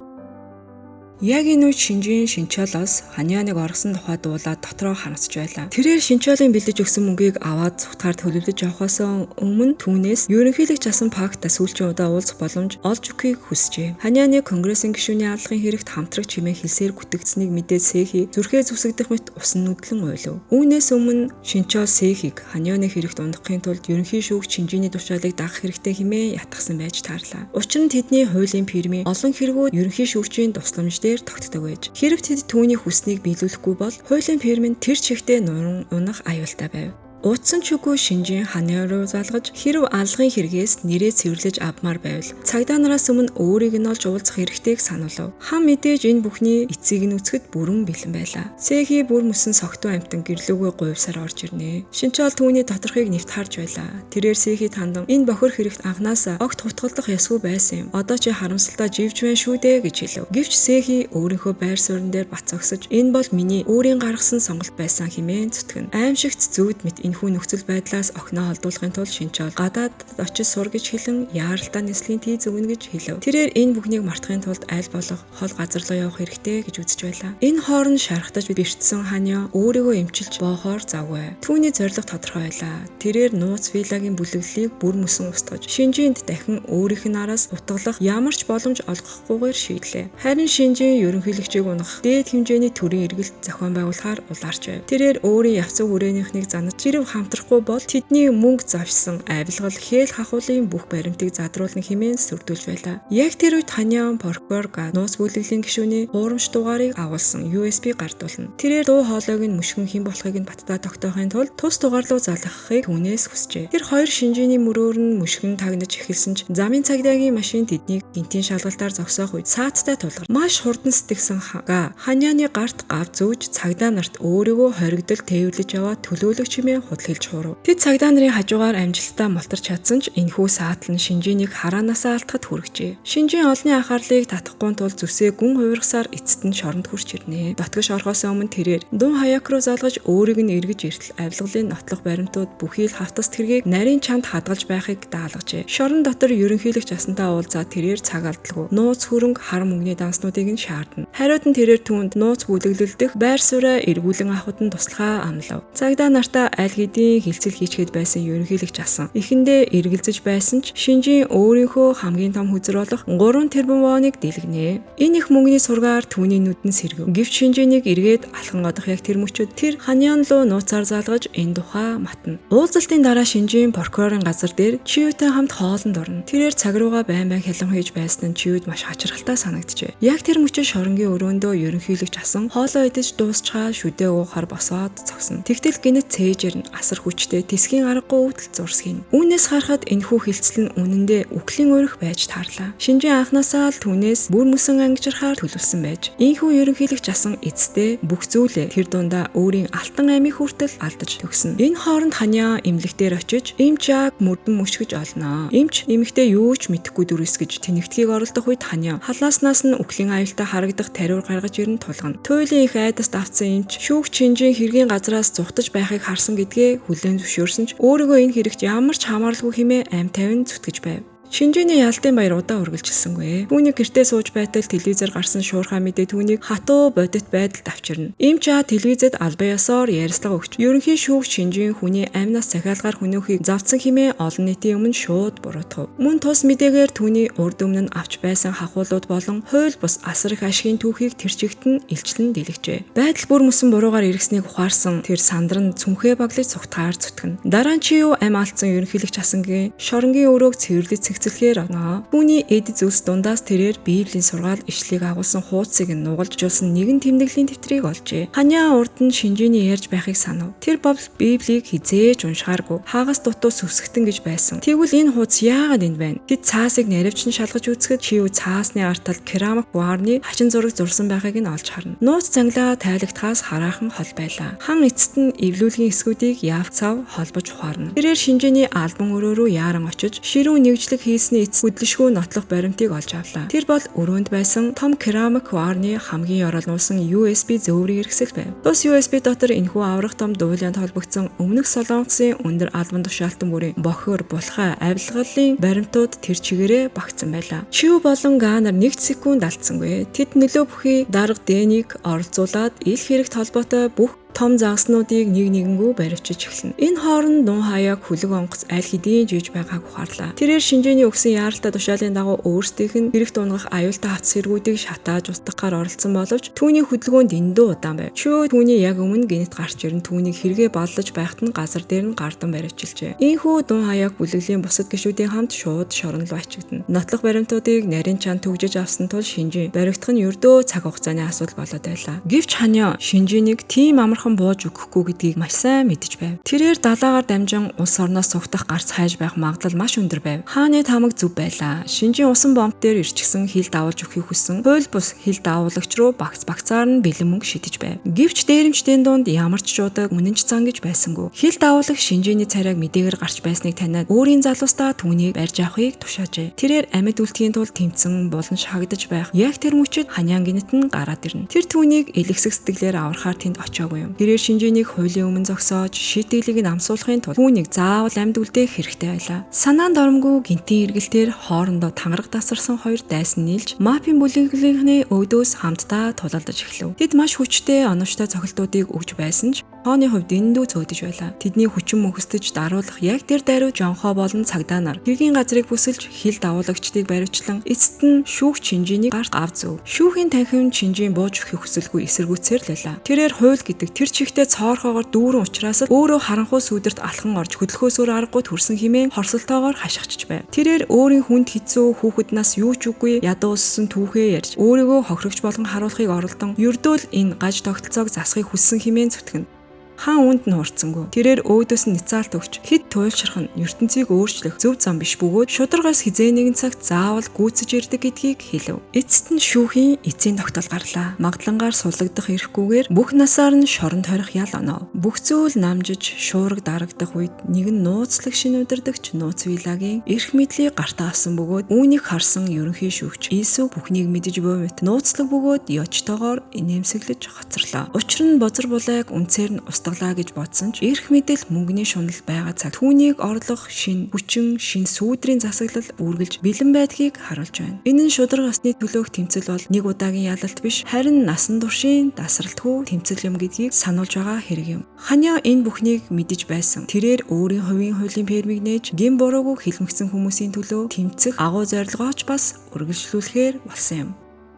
Яг энэ үед шинжийн Шинчолоос Ханьяныг оргосон тухай дуулаад дотроо харамсаж байлаа. Тэрээр Шинчолын бэлдэж өгсөн мөнгийг аваад цугтахаар төлөвлөж явахаас өмнө түүнээс ерөнхийлөгч асан Пакта сүүлчийн удаа уулзах боломж олж өгөхийг хүсжээ. Ханьяны конгрессийн гишүүний алгын хэрэгт хамтрагч хэмээн хэлсээр гүтгэгдсэнийг мэдээд Сэхи зүрхээ зүсэгдэх мэт усан нүдлэн уйлав. Үүнээс өмнө Шинчол Сэхийг Ханьяны хэрэгт унахын тулд ерөнхий шүүгч шинжээний тушаалыг дагах хэрэгтэй хэмээн ятгсан байж таарлаа. Учир нь тэдний хуулийн фирмийн олон хэрэгүүд ерөнхий шүүгчийн тусламж дээр тогтдог байж. Хэрв тэд түүний хүснийг биелүүлэхгүй бол хуулийн фирм нь тэр чигтээ нуран унах аюултай байв. Утсан ч үгүй шинжийн Ханьян руу залгаж хэрв алгын хэрэгээс нэрээ цэвэрлэж авмаар байвал цагдаа нараас өмнө өөрийг нь олж уулзах хэрэгтэйг сануулв. Хан мэдээж энэ бүхний эцгийг нь үзэхэд бүрэн бэлэн байлаа. Сэхи бүр мөсөн согтуу амтан гэрлүүгээ гуйвсаар орж ирнэ. Шинчоол түүний доторхыг нэвт харж байлаа. Тэрээр Сэхид хандан энэ бохир хэрэгт анхнаасаа огт хутгалдах ёсгүй байсан юм. Одоо чи харамсалтай живж байна шүү дээ гэж хэлв. Гэвч Сэхи өөрийнхөө байр суурин дээр бат зогсож энэ бол миний өөрийн гаргасан сонголт байсан хэмээн зүтгэн. Аимшигт зүуд мэт Энэхүү нөхцөл байдлаас охиноо холдуулахын тулд Шинчоол гадаадд очиж сур гэж хэлэн яаралтай нислэгийн тийз өгнө гэж хэлв. Тэрээр энэ бүхнийг мартахын тулд аль болох хол газар руу явах хэрэгтэй гэж үзэж байлаа. Энэ хооронд шархтаж бэртсэн Ханио өөрийгөө эмчилж боохоор завгүй. Түүний зорилго тодорхой байлаа. Тэрээр нууц виллагийн бүлэглэлийг бүр мөсөн устгаж, Шинжинд дахин өөрийнх нь араас утгалах ямар ч боломж олгохгүйгээр шийдлээ. Харин Шинжин ерөнхийлөгчийг унах дээд хэмжээний төрийн эргэлт зохион байгуулахаар улаарч байв. Тэрээр өөрийн явцан хүрээнийхнийг занаж чирв хамтрахгүй бол тэдний мөнгө завшсан авилгал хээл хахуулын бүх баримтыг задруулна хэмээн сүрдүүлж байлаа. Яг тэр үед Ханиан прокурор га нууц бүлэглэлийн гишүүний хуурамч дугаарыг агуулсан USB гардуулна. Тэрээр дуу хоолойг нь мөшгөн хэн болохыг нь баттай тогтоохын тулд тус дугаар руу залгахыг түүнээс хүсжээ. Тэр хоёр шинжээний мөрөөр нь мөшгөн тагнаж эхэлсэн ч замын цагдаагийн машин тэднийг гинтийн шалгалтаар зогсоох үед сааттай тулгар. Маш хурдан сэтгсэн га Ханианы гарт гав зүүж цагдаа нарт өөрийгөө хоригдол тээвэрлэж яваа төлөөлөгч хэмээн худал хэлж хуурав. Тэд цагдаа нарын хажуугаар амжилттай мултарч чадсан ч энэхүү саатал нь шинжээнийг хараанаасаа алдахад хүргэжээ. Шинжийн олонний анхаарлыг татахгүй тул зүсээ гүн хувиргасаар эцэст нь шоронд хүрч ирнэ. Дотгош орохоос өмнө тэрээр Дун хаяак руу залгаж өөрийг нь эргэж иртэл авилгалын нотлох баримтууд бүхий л хавтаст хэргийг нарийн чанд хадгалж байхыг даалгажээ. Шорон дотор ерөнхийлөгч асантаа уулзаад тэрээр цаг алдалгүй нууц хөрөнгө хар мөнгөний данснуудыг нь шаардна. Хариуд нь тэрээр түүнд нууц бүлэглэлдэх байр сууриа эргүүлэн авахд нь туслахаа амлав. Цагдаа нартаа аль хэдийн хилцэл хийчгээд байсан ерөнхийлөгч асан. Эхэндээ эргэлзэж байсан ч Шинжин өөрийнхөө хамгийн том хүзэр болох 3 тэрбум воныг дэлгэнэ. Энэ их мөнгөний сургаар түүний нүд нь сэргэв. Гэвч Шинжинийг эргээд алхан одох яг тэр мөчөд тэр Ханиан руу нууцаар залгаж энэ тухай матна. Уулзалтын дараа Шинжин прокурорын газар дээр Чиутай хамт хоолнд орно. Тэрээр цаг руугаа байн байн хялан хийж байсан нь Чиуд маш хачирхалтай санагджээ. Яг тэр мөчөд шоронгийн өрөөндөө ерөнхийлөгч асан хоолоо идэж дуусчхаа шүдээ уухаар босоод зогсно. Тэгтэл гинэт цээжэр нь асар хүчтэй тэсгийн аргагүй өвдөл зурсгийна. Үүнээс харахад энэхүү хилцэл нь үнэндээ үхлийн өрөх байж таарлаа. Шинжин анхнаасаа л түүнээс бүр мөсөн ангижрахаар төлөвлөсөн байж. Ийхүү ерөнхийлөгч асан эцэстээ бүх зүйлээ тэр дундаа өөрийн алтан амийг хүртэл алдаж төгснө. Энэ хооронд Ханиа эмнэлэг дээр очиж эмч яг мөрдөн мөшгөж олноо. Эмч эмэгтэй юу ч мэдэхгүй дүрс гэж тэнэгтгийг оролдох үед Ханиа халааснаас нь үхлийн аюултай харагдах тариур гаргаж ирэн тулгана. Туйлын их айдаст автсан эмч шүүгч Шинжин хэргийн газраас зүхтаж байхыг харсан гэдгээ хүлээн зөвшөөрсөн ч өөрийгөө энэ хэрэгт ямар ч хамааралгүй хэмээн ам тавин зүтгэж байв. Шинжээний ялтын баяр удаан үргэлжилсэнгүй. Түүний гэртээ сууж байтал телевизээр гарсан шуурхай мэдээ түүнийг хатуу бодит байдалд авчирна. Эмч А телевизэд албан ёсоор ярилцлага өгч ерөнхий шүүгч Шинжин хүний амнаас захиалгаар хүнөөхийг завдсан хэмээн олон нийтийн өмнө шууд буруутгав. Мөн тус мэдээгээр түүний урд өмнө нь авч байсан хахуулууд болон хууль бус асар их ашигын түүхийг тэр чигт нь илчлэн дэлгэжээ. Байдал бүр мөсөн буруугаар эргэснийг ухаарсан тэр сандран цүнхээ баглаж цугтгаар зүтгэнэ. Дараа нь чи юу ам алдсан ерөнхийлөгч Асангийн шоронгийн өрөөг цэвэрлэж цэгцлэхээр оноо. Түүний эд зүйлс дундаас тэрээр Библийн сургаал ишлэгийг агуулсан хуудсыг нь нугалж жуулсан нэгэн тэмдэглэлийн тэмдрийг олжээ. Ханиа урд нь Шинжээний ярьж байхыг санав. Тэр бол Библийг хизээж уншихааргүй хагас дутуу сүсгтэн гэж байсан. Тэгвэл энэ хуудас яагаад энд байна? Тэд цаасыг наривчин шалгаж үзэхэд чив цаасны ард талд керамик ваарны хачин зураг зурсан байхыг нь олж харна. Нууц цанглаа тайлагдахаас хараахан хол байлаа. Хан эцэст нь эвлүүлгийн эсгүүдийг явцав холбож ухаарна. Тэрээр Шинжээний албан өрөө рүү яаран очиж ширүүн нэгжлэг хийсний эц хөдлөшгүй нотлох баримтыг олж авлаа. Тэр бол өрөөнд байсан том керамик ваарны хамгийн ёроолнуулсан USB зөөврийн хэрэгсэл байв. Тус USB дотор энэхүү аврах том дуулианд холбогдсон өмнөх Солонгосын өндөр албан тушаалтан бүрийн бохир, булхай, авилгалын баримтууд тэр чигээрээ багтсан байлаа. Чив болон Ганар нэг секунд алдсангүй. Тэд нөлөө бүхий дарга Дэнийг оролцуулаад ил хэрэгт холбоотой бүх том загаснуудыг нэг нэгэнгүү баривчиж эхэлнэ. Энэ хооронд Нун хаяаг хүлэг онгоц аль хэдийн жийж байгааг ухаарлаа. Тэрээр Шинжээний өгсөн яаралтай тушаалын дагуу өөрсдийнх нь хэрэгт унгах аюултай хавцас хэрэгүүдийг шатааж устгахаар оролцсон боловч түүний хөдөлгөөн дэндүү удаан байв. Чүү түүний яг өмнө гинэт гарч ирэн түүнийг хэрэгээ баллаж байхад нь газар дээр нь гардан баривчилжээ. Ийхүү Дун хаяаг бүлэглэлийн бусад гишүүдийн хамт шууд шорон руу ачигдана. Нотлох баримтуудыг нарийн чан түгжиж авсан тул Шинжээ баригдах нь ердөө цаг хугацааны асуудал болоод байлаа. Гэвч Ханиа Шинжээнийг тийм амархан бууж өгөхгүй гэдгийг маш сайн мэдэж байв. Тэрээр далаагаар дамжин улс орноос цугтах гарц хайж байх магадлал маш өндөр байв. Хааны таамаг зөв байлаа. Шинжийн усан бомб дээр ирчихсэн хил давуулж өгөхийг хүссэн хууль бус хил давуулагч руу багц багцаар нь бэлэн мөнгө шидэж байв. Гэвч дээрэмчдийн дунд ямар ч жуудаг үнэн ч зан гэж байсангүй. Хил давуулагч Шинжээний царайг мэдээгээр гарч байсныг таниад өөрийн залуустаа түүнийг барьж авахыг тушаажээ. Тэрээр амьд үлдэхийн тулд тэмцэн булан шахагдаж байх. Яг тэр мөчид Ханян гинэт нь гараад ирнэ. Тэр түүнийг элэгсэг сэтгэлээр аврахаар тэнд очиагүй юм. юм. Тэрээр шинжээнийг хуулийн өмнө зогсоож шийтгэлийг нь амсуулахын тулд түүнийг заавал амьд үлдээх хэрэгтэй байлаа. Санаанд оромгүй гинтийн эргэлтээр хоорондоо тангараг тасарсан хоёр дайсан нийлж мафийн бүлэглийнхний өвдөөс хамтдаа тулалдаж эхлэв. Тэд маш хүчтэй оновчтой цохилтуудыг өгж байсан ч тооны хувьд дэндүү цөөдөж байлаа. Тэдний хүчин мөхөсдөж даруулах яг тэр даруй Жонхоо болон цагдаа нар хэргийн газрыг бүсэлж хил давуулагчдыг баривчлан эцэст нь шүүх шинжээнийг гарт ав зөөв. Шүүхийн танхим шинжийн бууж өгөхийг хүсэлгүй эсэргүүцээр л байлаа. Тэрээр хууль гэдэг тэр чигтээ цоорхоогоор дүүрэн учраас өөрөө харанхуй сүүдэрт алхан орж хөдлөхөөс өөр аргагүй төрсөн хэмээн хорсолтоогоор хашгичж байв. Тэрээр өөрийн хүнд хэцүү хүүхэд нас юу ч үгүй ядууссан түүхээ ярьж өөрийгөө хохирогч болгон харуулахыг оролдон ердөө л энэ гаж тогтолцоог засахыг хүссэн хэмээн зүтгэнэ. Хаан үүнд нь хурцсангүй. Тэрээр өөдөөс нь ницаалт өгч хэд туйлшрах нь ертөнцийг өөрчлөх зөв зам биш бөгөөд шударгаас хизээ нэгэн цагт заавал гүйцэж ирдэг гэдгийг хэлв. Эцэст нь шүүхийн эцсийн тогтоол гарлаа. Магадлангаар суллагдах эрхгүйгээр бүх насаар нь шоронд хорих ял онов. Бүх зүйл намжиж шуурга дарагдах үед нэгэн нууцлаг шин удирдагч нууц вилагийн эрх мэдлийг гартаа авсан бөгөөд үүнийг харсан ерөнхий шүүгч Иесү бүхнийг мэдэж буй мэт нууцлаг бөгөөд ёчтойгоор инээмсэглэж хоцорлоо. Учир нь бозор булайг үнцээр нь устгалаа гэж бодсон ч эрх мэдэл мөнгөний шунал байгаа цаг түүнийг орлох шин хүчин шин сүүдрийн засаглал үргэлж бэлэн байдгийг харуулж байна. Энэ нь шударга ёсны төлөөх тэмцэл бол нэг удаагийн ялалт биш, харин насан туршийн дасралтгүй тэмцэл юм гэдгийг сануулж байгаа хэрэг юм. Ханиа энэ бүхнийг мэдэж байсан. Тэрээр өөрийн хувийн хуулийн фермийг нээж гэм буруугүй хилмигдсэн хүмүүсийн төлөө тэмцэх агуу зорилгооч бас үргэлжлүүлэхээр болсон юм.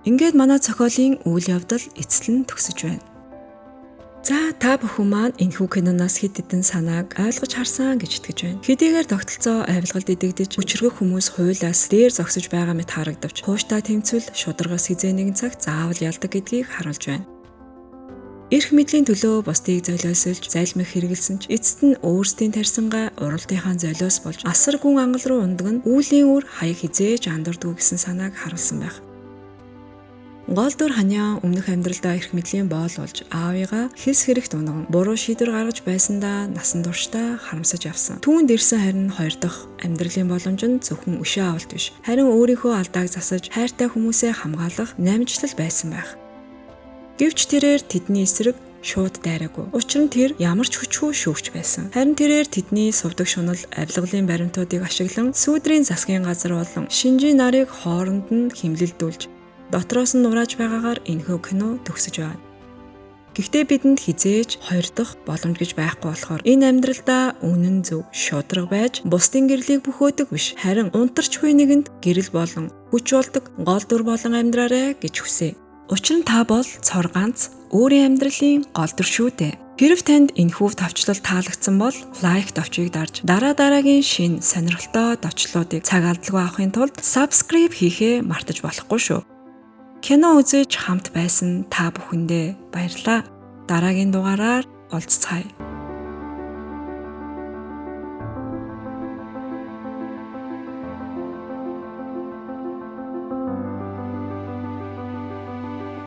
Ингээд манай зохиолын үйл явдал эцэслэн нь төгсөж байна. За та бүхэн маань энэхүү киноноос хэд хэдэн санааг ойлгож харсан гэж итгэж байна. Хэдийгээр тогтолцоо авилгалд идэгдэж хүчрхэг хүмүүс хуулиас дээр зогсож байгаа мэт харагдавч хууштай тэмцвэл шударгаас хизээ нэгэн цагт заавал ялдаг гэдгийг харуулж байна. Эрх мэдлийн төлөө бусдыг золиосолж залмих хэрэгэлсэн ч эцэст нь өөрсдийн тарьсангаа уралтынхаа золиос болж асар гүн ангал руу ундаг нь үүлийн үр хаяг хизээж андуурдгүй гэсэн санааг харуулсан байх. Гол дүр Ханиа өмнөх амьдралдаа эрх мэдлийн боол болж аавыгаа хэлс хэрэгт унган буруу шийдвэр гаргаж байсандаа насан туршдаа харамсаж явсан. Түүнд ирсэн харин хоёр дахь амьдралын боломж нь зөвхөн өшөө авалт биш, харин өөрийнхөө алдааг засаж хайртай хүмүүсээ хамгаалах намжлал байсан байх. Гэвч тэрээр тэдний эсрэг шууд дайраагүй. Учир нь тэр ямар ч хүчгүй шүүгч байсан. Харин тэрээр тэдний сувдаг шунал авилгалын баримтуудыг ашиглан сүүдрийн засгийн газар болон шинжийн нарыг хооронд нь химлэлдүүлж дотроос нь нурааж байгаагаар энэхүү кино төгсөж байна. Гэхдээ бидэнд хизээж хоёр дахь боломж гэж байхгүй болохоор энэ амьдралдаа үнэн зөв шударга байж бусдын гэрлийг бөхөөдөг биш, харин унтарч буй нэгэнд гэрэл болон хүч болдог гол дүр болон амьдраарай гэж хүсье. Учир нь та бол цор ганц өөрийн амьдралын гол дүр шүү дээ. Хэрв танд энэхүү товчлол таалагдсан бол лайк товчийг дарж дараа дараагийн шинэ сонирхолтой товчлолуудыг цаг алдалгүй авахын тулд subscribe хийхээ мартаж болохгүй шүү. Кино үзэж хамт байсан та бүхэндээ баярлалаа. Дараагийн дугаараар уулзцгаая.